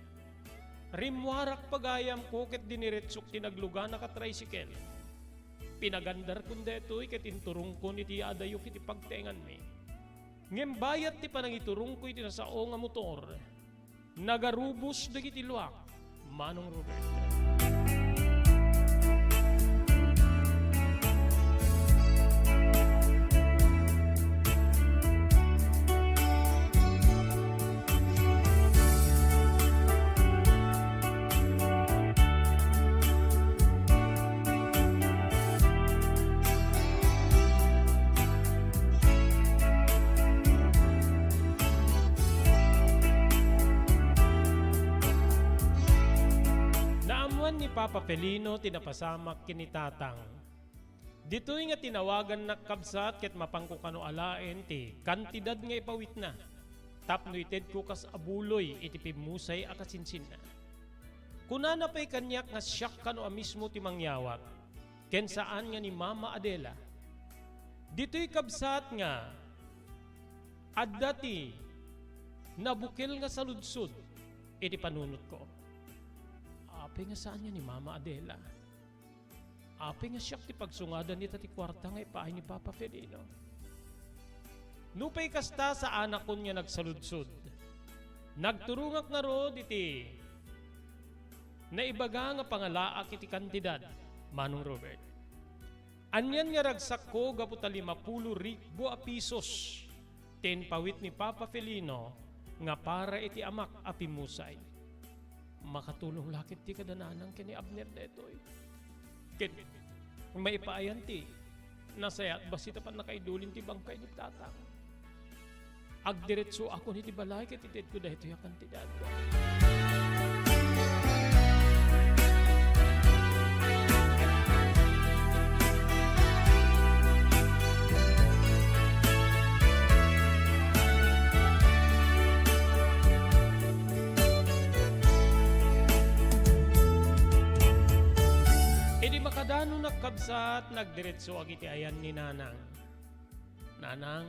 Rimmuarak pagayamko ket diniretsok ti nagluganak a tricycle. Pinagandarkon daytoy ket inturongkon iti adayo iti pagtenganmi. Ngem bayat ti panangiturongko iti nasao nga motor, nagarubos dagiti luak, Manong Robert. Naammuan Papa Felino ti napasamak ken ni Tatang. Ditoy nga tinawagannak, kabsat, ket mapanko kano alaen ti kantidad nga ipawitna tapno itedko kas abuloy iti pimmusay a kasinsinna. Kunana pay kaniak nga siak kano a mismo ti mangyawat, ken saan nga ni Mama Adela. Ditoy, kabsat, nga adda ti nabukel nga saludsod iti panunotko. Apay nga saan nga ni Mama Adela? Apay nga siak ti pagsungadan ita ti kuarta nga ipaay ni Papa Felino? Nupay kasta, saanakon nga nagsaludsod. Nagturongak ngarud iti naibaga nga pangalaak iti kantidad, Manong Robert. Anian nga ragsakko gapu ta limapulo ribu a pisos ti impawit ni Papa Felino nga para iti amak a pimmusay. Makatulong la ketdi kada nanang ken ni Abner daytoy. Ket maipaayan ti nasayaat bassit a pannakaidulin ti bangkay ni Tatang. Agdiretsoakon iti balay ket itedko daytoy a kantidad. Idi makadanonak, kabsat, nagdiretsoak iti ayan ni Nanang. Nanang,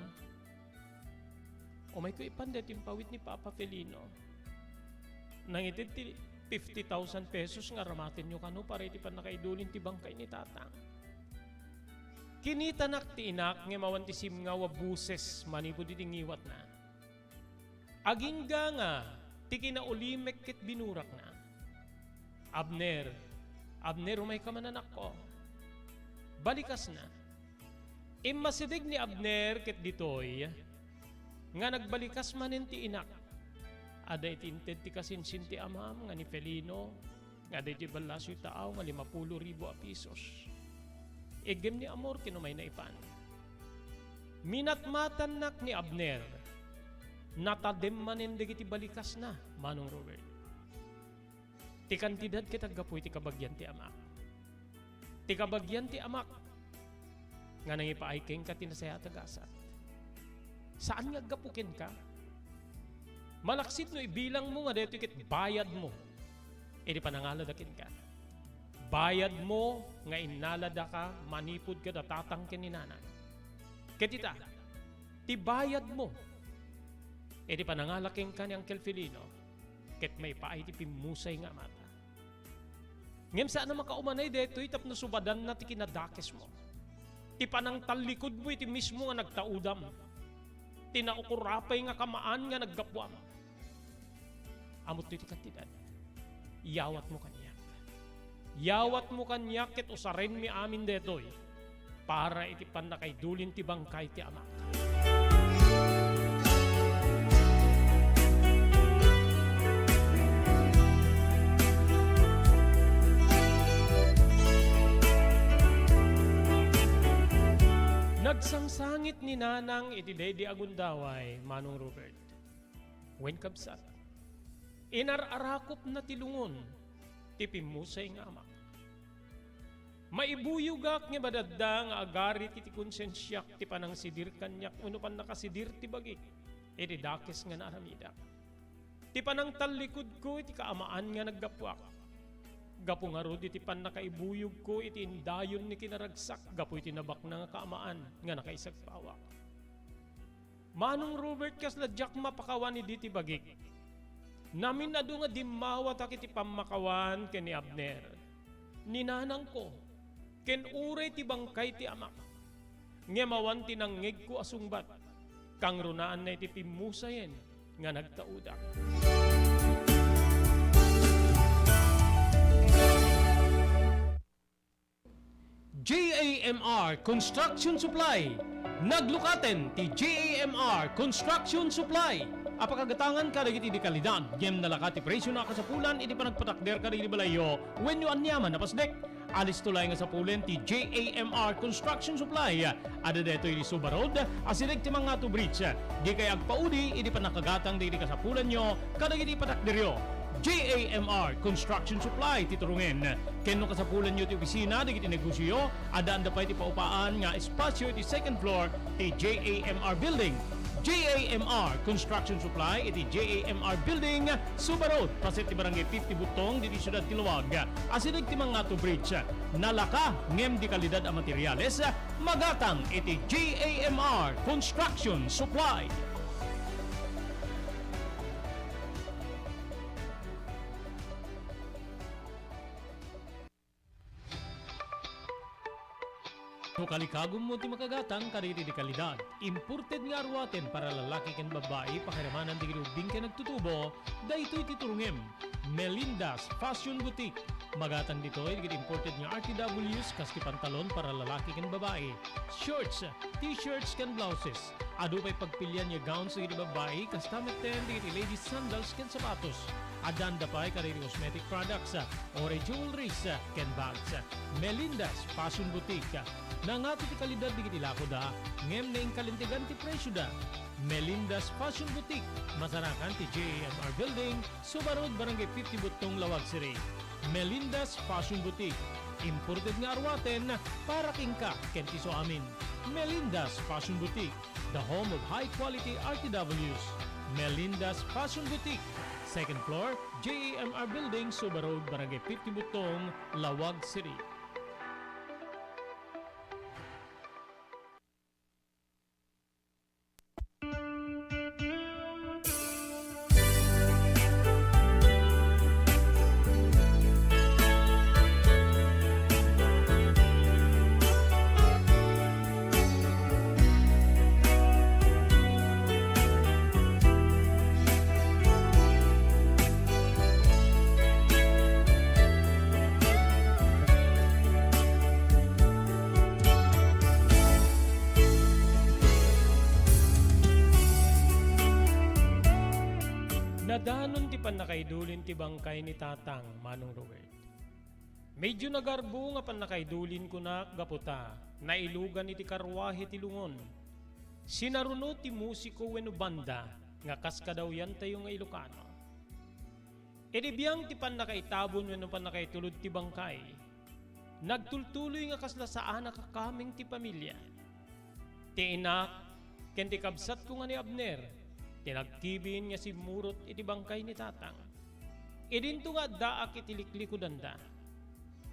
umayko ipan daytoy impawit ni Papa Felino. Nangited ti fifty thousand pesos nga aramatenyo kano para iti pannakaidulin ti bangkay ni Tatang. Kinitanak ti inak ngem awan ti simngaw a boses manipud iti ngiwatna. Agingga nga ti kinaulimek ket binurakna. "Abner, Abner, umayka man, anakko." Balikasna. Immasideg ni Abner ket ditoy nga nagbalikas manen ti inak. Adda iti inted ti kasinsin ti amam nga ni Felino nga adda iti ballasoy taaw nga limapulo ribu a pisos. Iggem ni Amor ken umayna ipan. Minatmatannak ni Abner. Natadem manen dagiti balikasna, Manong Robert. Ti kantidad ket aggapu iti kabagian ti amak. Ti kabagian ti amak nga nangipaay kenka ti nasayaat a gasat. Saan nga aggapu kenka. Malaksid no ibilangmo nga daytoy ket bayadmo iti panangalada kenka. Bayadmo nga innaladaka manipud kada tatang ken ni nanang. Ket ita, ti bayadmo iti panangala kenka ni Angkel Felino, ket maipaay ti pimmusay nga amata. Ngem saan a makaumanay daytoy tapno subadanna ti kinadakesmo, ti panangtallikudmo iti mismo nga nagtaudam, ti naukurapay nga kamaan nga naggapuam. Ammoto ti kantidad. Yawatmo kaniak. Yawatmo kaniak ket usarenmi amin daytoy para iti pannakaidulin ti bangkay ti amak. Nagsangsangit ni Nanang iti daydi a gundaway, Manong Robert. Wen, kabsat, inar-arakopna ti lungon ti pimmusay nga amak. Maibuyogak nga madadda nga agarit iti konsensiak ti panangsidir kaniak wenno pannakasidir ti bagik iti dakes nga naaramidak. Ti panangtallikudko iti kaamaan nga naggapuak. Gapu ngarud iti pannakaibuyogko iti indayon ni kinaragsak gapu iti nabaknang a kaamaan nga nakaisagpawak. Manong Robert, kasla diak mapakawan idi ti bagik. Namin-adu nga dimmawatak iti pammakawan ken ni Abner, ni nanangko, ken uray ti bangkay ti amak. Ngem awan ti nangngegko a sungbat, kangrunaanna iti pimmusayen nga nagtaudak. J A M R Construction Supply. Naglukaten ti J A M R Construction Supply a pakagatangan kadagiti di kalidad ngem nalaka ti presio a kasapulan iti panagpatakder kadagiti balayyo wenno aniaman a pasdek. Alisto laeng a sapulen ti J A M R Construction Supply. Adda daytoy iti Suba Road, asideg ti Mangato Bridge. Dikay agpaudi iti pannakagatang dagiti kasapulanyo kadagiti patakderyo. J A M R Construction Supply ti turungen. Ken no kasapulanyo ti opisina dagiti negosioyo, addaanda pay ti paupaan nga espasio iti second floor ti J A M R Building. J A M R Construction Supply iti J A M R Building, Suba Road, paset ti Barangay fifty Butong, ditoy siudad ti Laoag. Asideg ti Mangato Bridge. Nalaka ngem di kalidad a materials, magatang iti J A M R Construction Supply. No kalikagummo ti makagatang kadagiti di kalidad, imported nga aruaten para lalaki ken babbai, pakiramanan dagiti ubbing ken nagtutubo, daytoy ti turungem. Melinda's Fashion Boutique. Magatang ditoy dagiti imported nga R T Ws kas ti pantalon para lalaki ken babbai, shorts, t-shirts ken blouses. Adu pay pagpilian nga gowns dagiti babbai, kasta metten dagiti ladies sandals ken sapatos. Addaanda pay kadagiti cosmetic products, uray jewelries, ken bags. Melinda's Fashion Boutique. Nangato ti kalidad dagiti lakoda, ngem naingkalintegan ti presioda. Melinda's Fashion Boutique, masarakan ti J A M R Building, Suba Road, Barangay fifty Butong, Laoag City. Melinda's Fashion Boutique, imported nga aruaten para kenka ken ti suamin. Melinda's Fashion Boutique, the home of high-quality R T Ws. Melinda's Fashion Boutique, second floor, J A M R Building, Suba Road, Barangay fifty Butong, Laoag City. Nadanon ti pannakaidulin ti bangkay ni Tatang, Manong Robert. Medyo nagarbo nga pannakaidulin kunak gapu ta nailugan iti karruahe ti lungon. Sinaruno ti musiko wenno banda nga kas kadawyantayo nga Ilocano. Idi biang ti pannakaitabon wenno pannakaitulod ti bangkay, nagtultuloy nga kasla saan a kakameng ti pamilia. Ti inak ken ti kabsatko nga ni Abner ti nagkibin nga simmurot iti bangkay ni Tatang. Idinto nga addaak iti liklikudanda.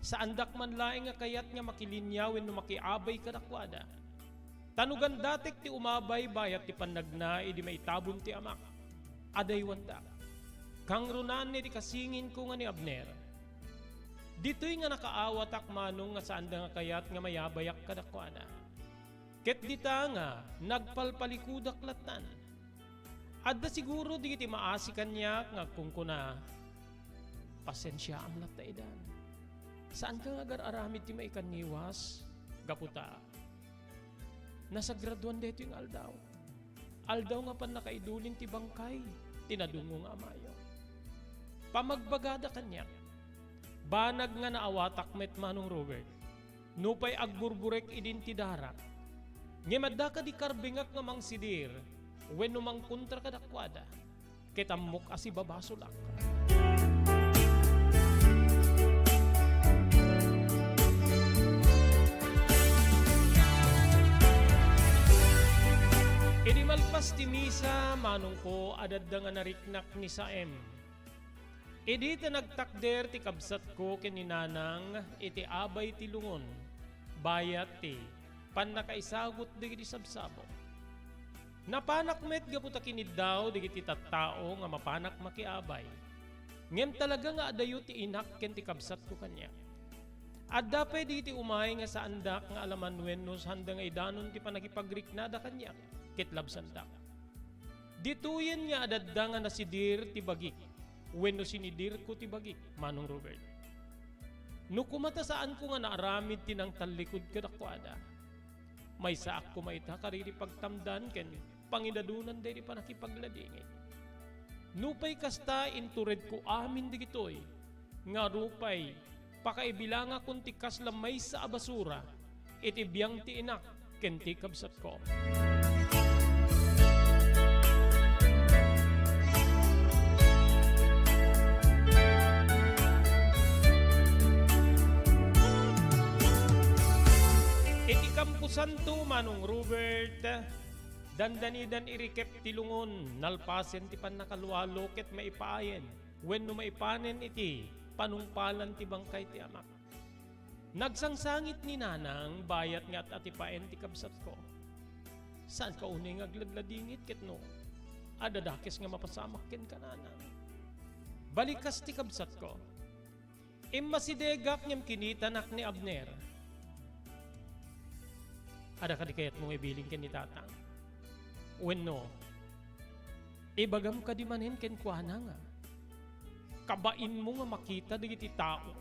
Saandak man laeng nga kayat nga makilinia wenno makiabay kadakuada. Ta no gandatek ti umabay bayat ti pannagna idi maitabon ti amak, adaywandak. Kangrunan iti kasinginko nga ni Abner. Ditoy nga nakaawatak, Manong, nga saanda nga kayat nga mayabayak kadakuada. Ket dita nga nagpalpalikudak lattan. Adda siguro dagiti maasi kaniak nga agkunkuna, "Pasensiaam latta idan. Saanka nga agar-aramid ti maikanniwas gapu ta nasagraduan daytoy nga aldaw." Aldaw nga pannakaidulin ti bangkay ti nadungngo nga amayo. Pamagbagada kaniak, banag nga naawatak met, Manong Robert, nupay agburburek idin ti darak. Ngem adda kadi karbengak nga mangsidir wenno mangkontra kadakuada, ket ammok a sibabasolak. Idi malpas ti misa, manongko, adda nga nariknak ni Saem. Idi ta nagtakder ti kabsatko ken ni Nanang iti abay ti lungon, bayat ti pannakaisagut dagiti sabsabong. Napanak met gapu ta kiniddaw dagiti tattao nga mapanak makiabay. Ngem talaga nga adayo ti inak ken ti kabsatko kaniak. Adda pay dagiti umay nga saandak nga alaman wenno saanda nga idanon ti pannakipagriknada kaniak ket labsandak. Ditoyen nga adda nga nasidir ti bagik wenno sinidirko ti bagik, Manong Robert. No koma ta saanko nga naaramid ti nangtallikud kadakuada, maysaak koma ita kadagiti pagtamdan ken pangidadonan daydi pannakipagladingit. Nupay kasta, inturedko amin dagitoy nga rupay pakaibilangakon ti kasla maysa a basura iti biang ti inak ken ti kabsatko. Santo, Manong Robert, dandanidan irikep ti lungon, nalpasen ti pannakalualo ket maipayen wenno maipanen iti panungpalan ti bangkay ti amak. Nagsangsangit ni Nanang bayat nga at-atipaen ti kabsatko. Saanka unay nga agladladingit ket no adda dakes nga mapasamak kenka, Nanang. Balikas ti kabsatko. Immasidegak ngem kinitanak ni Abner. Adda kadi kayatmo nga ibilin ken ni Tatang? Wenno, ibagam kadi manen kenkuana nga kabainmo nga makita dagiti tao,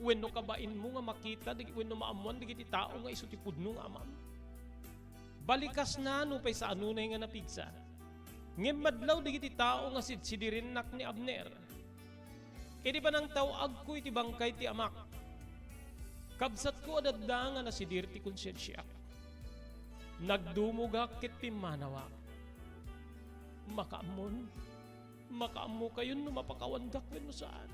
wenno kabainmo nga makita dag-, wenno maammoan dagiti tao nga isu ti pudno nga amam? Balikasna nupay saanunay nga napigsa. Ngem madlaw dagiti tao nga sidsidirennak ni Abner. Idi panangtaw-agko iti bangkay ti amak, kabsatko a dadda nga nasidir ti konsiensiak. Nagdumogak ket pimmanawak. Makaammon, makaammokayon no mapakawandak wenno saan.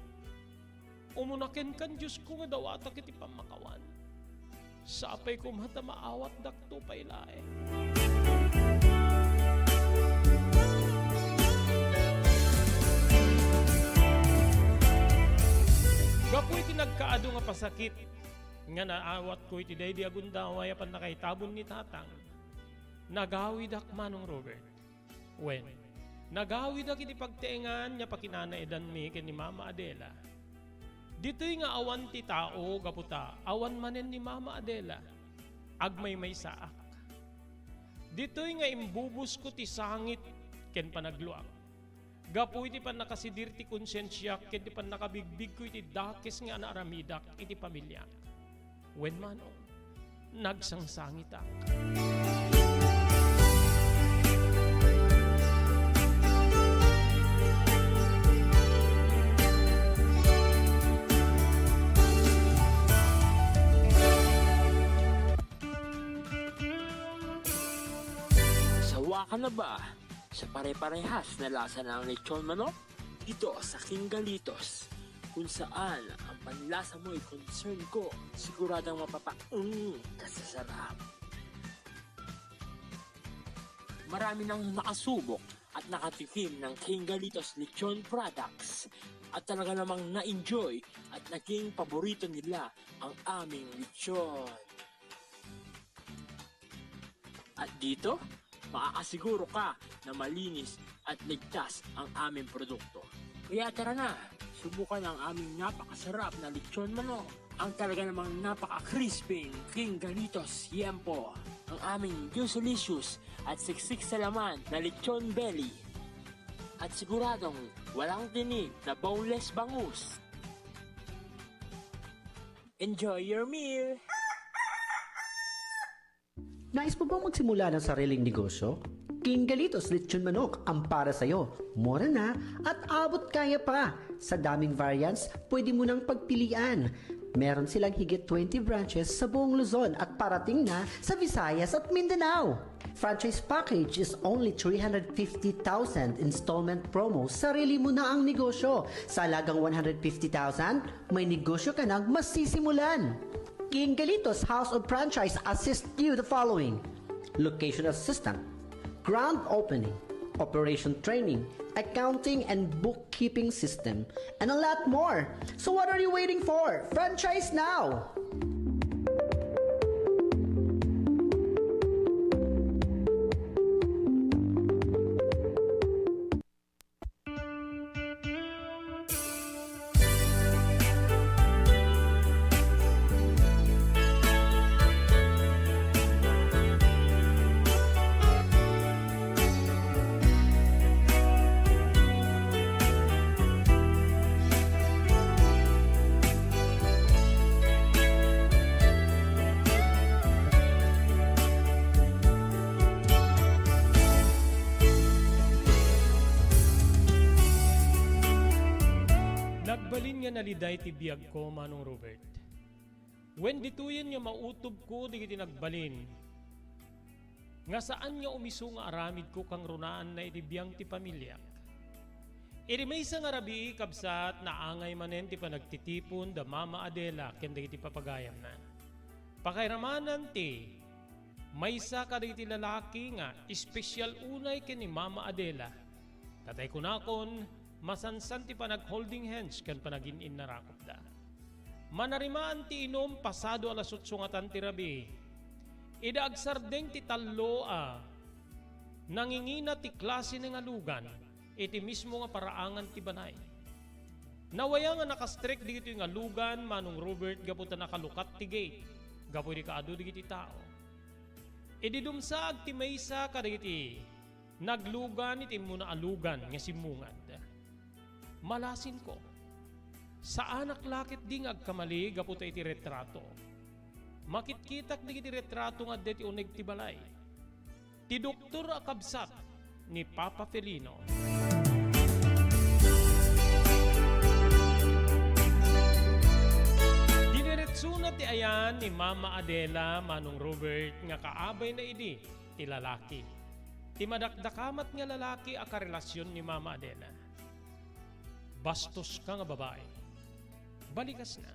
Umuna kenka, Diosko, nga dawatak iti pammakawan. Sapay koma ta maawatdakto pay laeng. Gapu iti nagkaadu nga pasakit nga naawatko iti daydi a gundaway a pannakaitabon ni Tatang, nagawidak, Manong Robert. Wen, nagawidak iti pagtaengan nga pakinanaedanmi ken ni Mama Adela. Ditoy nga awan ti tao gapu ta awan manen ni Mama Adela, agmaymaysaak. Ditoy nga imbubusko ti sangit ken panagluag. Gapu iti pannakasidir ti konsiensiak ken ti pannakabigbigko iti dakes nga naaramidak iti pamiliak. Wen, Manong, nagsangsangitak. Sawa ka na ba sa pare-parehas na lasa ng lechon manok? Dito sa King Galitos, kung saan ang panlasa mo'y concern ko, siguradong mapapaeng ka sa sarap. Marami nang nakasubok at nakatikim ng King Galitos Lechon Products at talaga namang na-enjoy at naging paborito nila ang aming lechon. At dito, makakasiguro ka na malinis at ligtas ang aming produkto. Kaya tara na, subukan ang aming napakasarap na lechon manok, ang talaga namang napaka-crispy King Galitos Yempo, ang aming juicelicious at siksik sa laman na lechon belly, at siguradong walang tinik na boneless bangus. Enjoy your meal! Nais mo bang magsimula ng sariling negosyo? King Galitos Lechon Manok ang para sa'yo. Mura na at abot kaya pa. Sa daming variants, pwede mo nang pagpilian. Meron silang higit twenty branches sa buong Luzon at parating na sa Visayas at Mindanao. Franchise package is only three hundred fifty thousand, installment promo, sarili mo na ang negosyo. Sa halagang one hundred fifty thousand, may negosyo ka nang masisimulan. King Galitos House of Franchise assist you the following: location assistant, grand opening, operation training, accounting and bookkeeping system, and a lot more. So what are you waiting for? Franchise now! Nagbalin nga naliday ti biagko, Manong Robert. Wen ditoyen nga mautobko dagiti nagbalin nga saan nga umiso nga aramidko kangrunaanna iti biang ti pamiliak. Iti maysa nga rabii, kabsat, naangay manen ti panagtitipon da Mama Adela ken dagiti papagayamna. Pakairamanan ti Maysa kadagiti lalaki nga espesyal unay ken ni Mama Adela. Tatay kunakon, masansan ti panag-holding hands ken panagin-innarakupda. Manarimaan ti inum pasado alas otso ngatan ti rabii. Idi agsardeng ti tallo a nangingina ti klase nga lugan iti mismo nga paraangan ti balay. Nawaya nga nakastrek dagitoy nga lugan, Manong Robert, gapu ta nakalukat ti gate gapu idi kaadu dagiti tao. Idi dumsaag ti maysa kadagiti naglugan iti immuna a lugan nga simmungad, malasinko. Saanak la ketdi nga agkamali gapu ta iti retrato, makitkitak dagiti retrato nga adda iti uneg ti balay. Ti doktor a kabsat ni Papa Felino. Diniretsona ti ayan ni Mama Adela, Manong Robert, nga kaabayna idi ti lalaki. Ti madakdakamat nga lalaki a karelasion ni Mama Adela. Bastoska nga babai. Balikasna.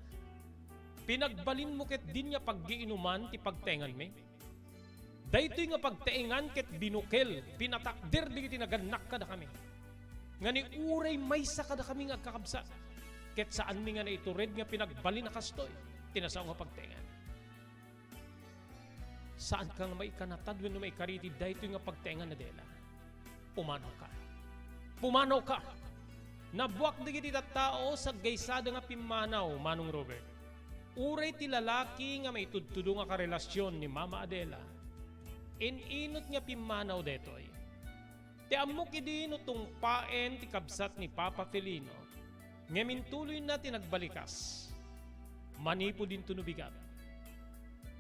Pinagbalinmo ketdin nga paggiinuman ti pagtaenganmi. Daytoy nga pagtaengan ket binukel, pinatakder dagiti nagannak kadakami. Nga ni uray maysa kadakami nga agkakabsat, ket saanmi nga naitured nga pinagbalin a kastoy ti nasao nga pagtaengan. Saanka nga maikanatad wenno maikari iti daytoy nga pagtaengan, Adela. Pumanawka. Pumanawka! Nabuak dagiti tattao, saggaysada nga pimmanaw, Manong Robert. Uray ti lalaki nga maitudtudo nga karelasion ni Mama Adela, in-inut nga pimmanaw daytoy. Ti ammok idi no tungpaen ti kabsat ni Papa Felino, ngem intuloyna ti nagbalikas. Manipud intono bigat,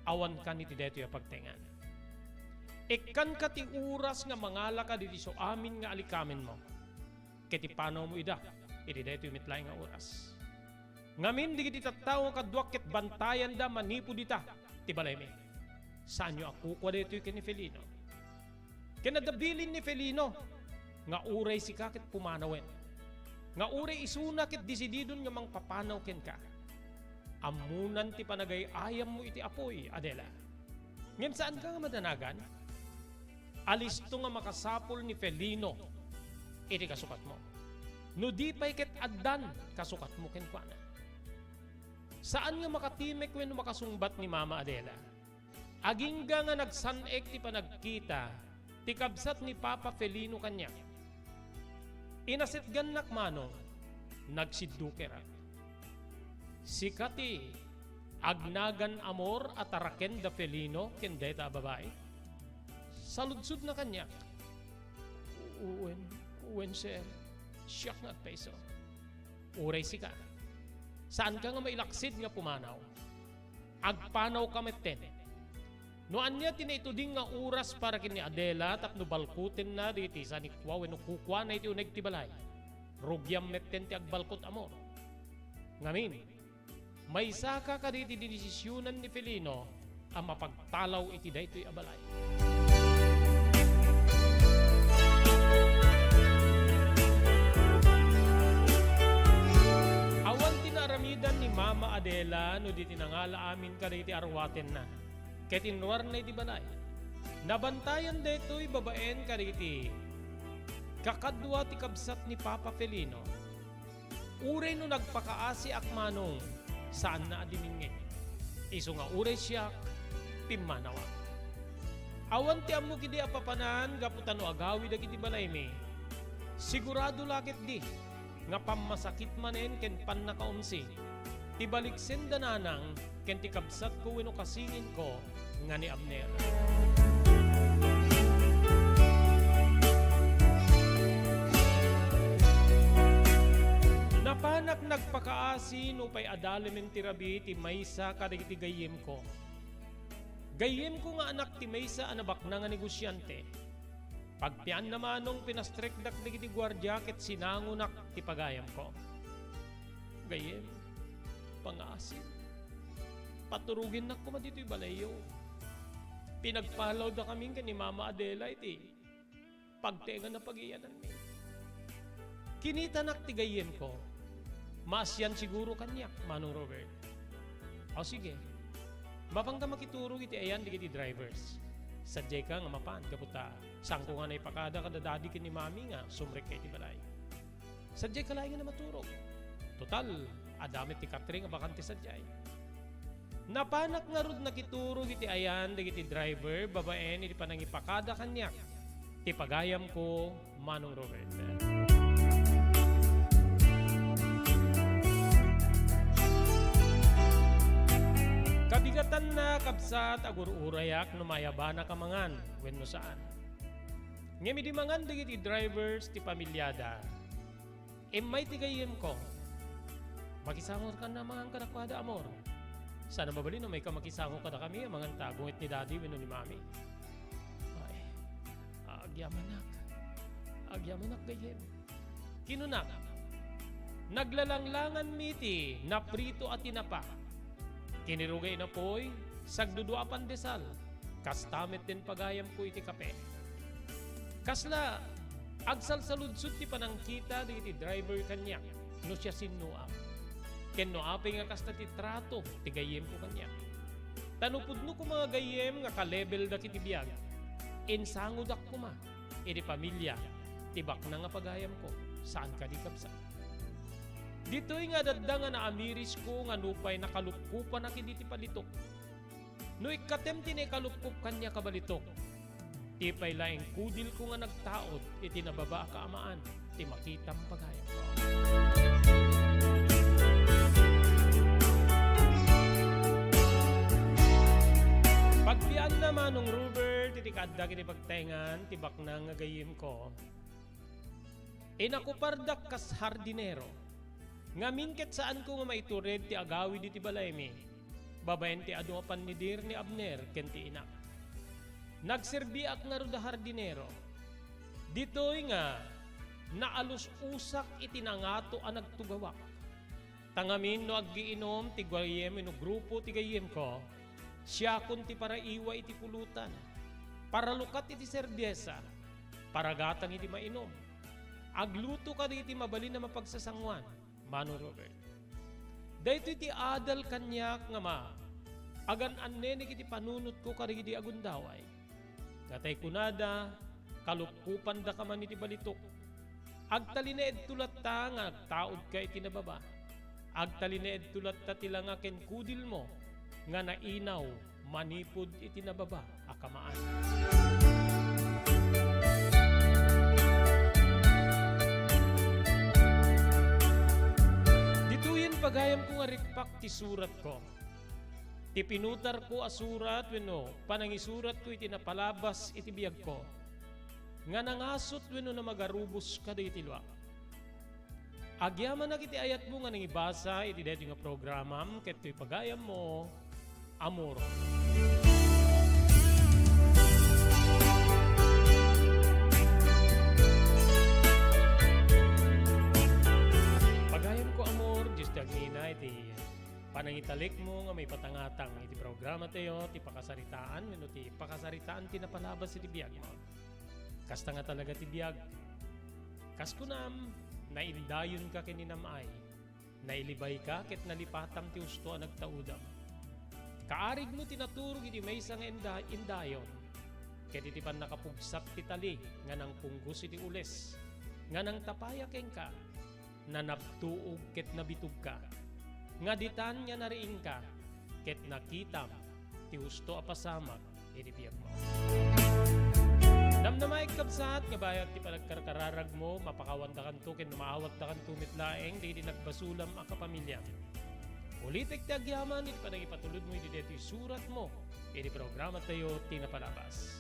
awankan iti daytoy a pagtaengan. Ikkanka ti oras nga mangalaka ditoy isu amin nga alikamenmo, ket ipanawmo ida iti daytoy met laeng nga oras. Ngamin dagiti tattao nga kaduak ket bantayanda manipud ita ti balaymi. Saanyo a kukua daytoy ken ni Felino. Ken adda bilin ni Felino nga uray sika ket pumanawen, nga uray isuna ket desididon nga mangpapanaw kenka. Ammonan ti panagay-ayammo iti apuy, Adela. Ngem saanka nga madanagan? Alisto nga makasapul ni Felino iti kasukatmo. No di pay ket addan kasukatmo kenkuana. Saan nga makatimek wenno makasungbat ni Mama Adela. Agingga nga nagsan-ek ti panagkita ti kabsat ni Papa Felino kaniak. Inasetgannak manong, nagsiddukerak. Sika ti agnagan amor a taraken da Felino ken dayta a babai? Saludsodna kaniak. Wen, wen, sir. Siak nga agpaiso. Uray sika. Saanka nga mailaksid nga pumanaw. Agpanawka metten. No ania ti naituding nga oras para ken ni Adela tapno balkutenna dagiti sanikua wenno kukuana iti uneg ti balay, rugiam metten ti agbalkut amor. Ngamin, maysaka kadagiti dinesisionan ni Felino a mapagtalaw iti daytoy a balay. Awan ti naaramidan ni Mama Adela no di ti nangala amin kadagiti arwatenna ket inruarna iti balay. Nabantayan daytoy babaen kadagiti kakadua ti kabsat ni Papa Felino. Uray no nagpakaasiak manong, saanna a dimingngeg. Isu nga uray siak, pimmanawak. Awan ti ammok idi a papanan gapu ta no agawidak iti balaymi, sigurado la ketdi nga pammasakit manen ken pannakaumsi ti baliksen da nanang ken ti kabsatko wenno kasinginko nga ni Abner. Napanak nagpakaasi nupay adalemen ti rabii ti maysa kadagiti gayyemko. Gayyemko nga anak ti maysa a nabaknang a negosiante. Pagpianna manong, pinastrekdak dagiti guardia ket sinangonak ti pagayamko. Gayyem, pangasim, paturogennak koma ditoy balayyo. Pinagpalawdakamin ken ni Mama Adela iti pagtaengan a pagiyananmi. Kinitanak ti gayyemko. Maasian siguro kaniak, Manong Robert. O sige, mapanka makiturog iti ayan dagiti drivers. Sadiay ka nga mapan, gapu ta saanko nga naipakada kada daddy ken ni mami nga sumrekka iti balay. Sadiay ka laeng nga maturog. Total, adda met ti katre nga bakante sadiay. Napanak ngarud nakiturog iti ayan dagiti driver babaen iti panangipakada kaniak ti pagayamko, Manong Robert. Kabigatanna, kabsat, agur-urayak no mayabanak a mangan wenno saan. Ngem idi mangan dagiti drivers ti pamilyada, immay ti gayyemko. Makisangokan a mangan kadakuada, amor. Saan a mabalin no mayka makisango kadakami a mangan ta aggunget ni daddy wenno ni mami. Ay, agyamanak. Agyamanak gayyem. Kinunak, naglalanglanganmi ti naprito a tinapa. Kinirugay napoy, sagdudua a pandesal. Kasta met ti pagayamko iti kape. Kasla, agsalsaludsod ti panangkita dagiti driver kaniak no siasinoak, ken no apay nga kasta ti trato ti gayyemko kaniak. Ta no pudno koma nga gayyem nga ka-level-da iti biag, insangodak koma iti pamilia ti baknang a pagayamko. Saan kadi, kabsat? Ditoy nga adda nga naamirisko nga nupay nakalupkopanak iti balitok. No ikkatem ti naikalupkop kaniak a balitok, ti pay laeng kudilko nga nagtaud iti nababa a kaamaan ti makitam pagayamko. Pagbianna, Manong Robert, iti kaaddak iti pagtaengan ti baknang nga gayyemko. Inakupardak kas hardinero. Ngamin ket saanko nga maitured ti agawid iti balaymi, babaen ti adu a pannidir ni Abner ken ti inak. Nagserbiak ngarud a hardinero. Ditoy nga naalus-usak iti nangato a nagtugawak. Ta ngamin no aggiinom ti gayyem wenno grupo ti gayyemko, siakon ti paraiwa iti pulutan, paralukat iti serbiesa, paragatang iti mainom, agluto kadagiti mabalin a mapagsasanguan, Manong Robert. Daytoy ti adal kaniak nga ma-, agan-annenek iti panunotko kadagidi agundaway. Ngatay kunada, kalupkopandaka man iti balitok. Agtalinaedto latta nga nagtaudka iti nababa. Agtalinaedto latta ti langa ken kudilmo nga nainaw manipud iti nababa a kamaan. Ditoyen pagayamko nga rikpak ti suratko. Ti pinutarko a surat wenno panangisuratko iti napalabas iti biagko nga nangasut wenno namagarubos kadagiti luak. Agyamanak iti ayatmo nga nangibasa iti daytoy nga programam ket toy pagayammo, Amor. Pagayamko, Amor, Dios ti agngina iti panangitalikmo nga maipatangatang iti programatayo ti pakasaritaan wenno ti pakasaritaan ti napalabas iti biagmo. Kasta nga talaga ti biag. Kas kunam, naindayonka ken ni nam-ay. Nailibayka ket nalipatam ti husto a nagtaudam. Kaarigmo ti naturog iti maysa nga inda-, indayon, ket iti pannakapugsat ti tali nga nangpunggos iti ules, nga nangtapaya kenka, nanabtuog ket nabitugka, nga ditan nga nariingka, ket nakitam ti husto a pasamak iti biagmo. Namnamaek, kabsat, nga bayat ti panagkarkararagmo, mapakawandakanto ken maawatdakanto met laeng dagiti nagbasolam a kapamiliam. Ulitek ti agyaman iti panangipatulodmo iti daytoy suratmo iti programatayo ti napalabas.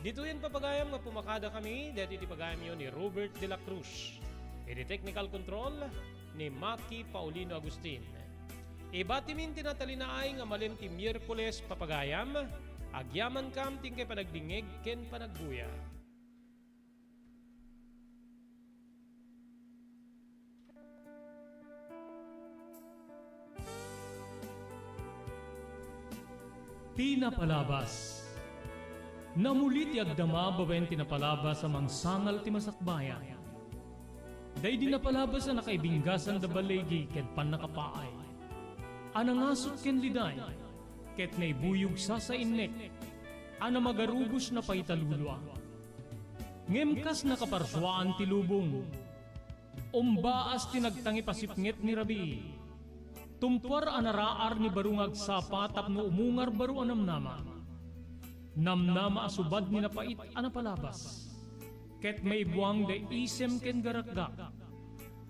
Ditoyen, papagayam, nga pumakadakami daytoy ti pagayamyo ni Robert de la Cruz. Iti technical control ni Maki Paulino Agustin. Ibatimin ti natalinaay nga malem ti Miyerkules, papagayam, agyamankam ti inkay panagdingngeg ken panagguya. Ti napalabas. Namuli ti agdama babaen ti napalabas a mangsangal ti masakbayan. Daydi napalabas a nakaibinggasan da baligi ken pannakapaay. A nangasut ken liday, ket naibuyog sasainnek. a namagarubosna pay ta lulua. Ngem kas nakaparsuaan ti lubong, umbaas ti nagtangipasipnget ni Rabii. Tumpuar a naraar ni baro nga agsapa tapno umungar baro a namnama. Namnama a subad ni napait a napalabas. Ket maibuang da isem ken garakgak.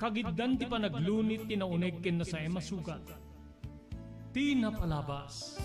Kagiddan ti panaglunit ti nauneg ken nasaem a sugat. Ti napalabas.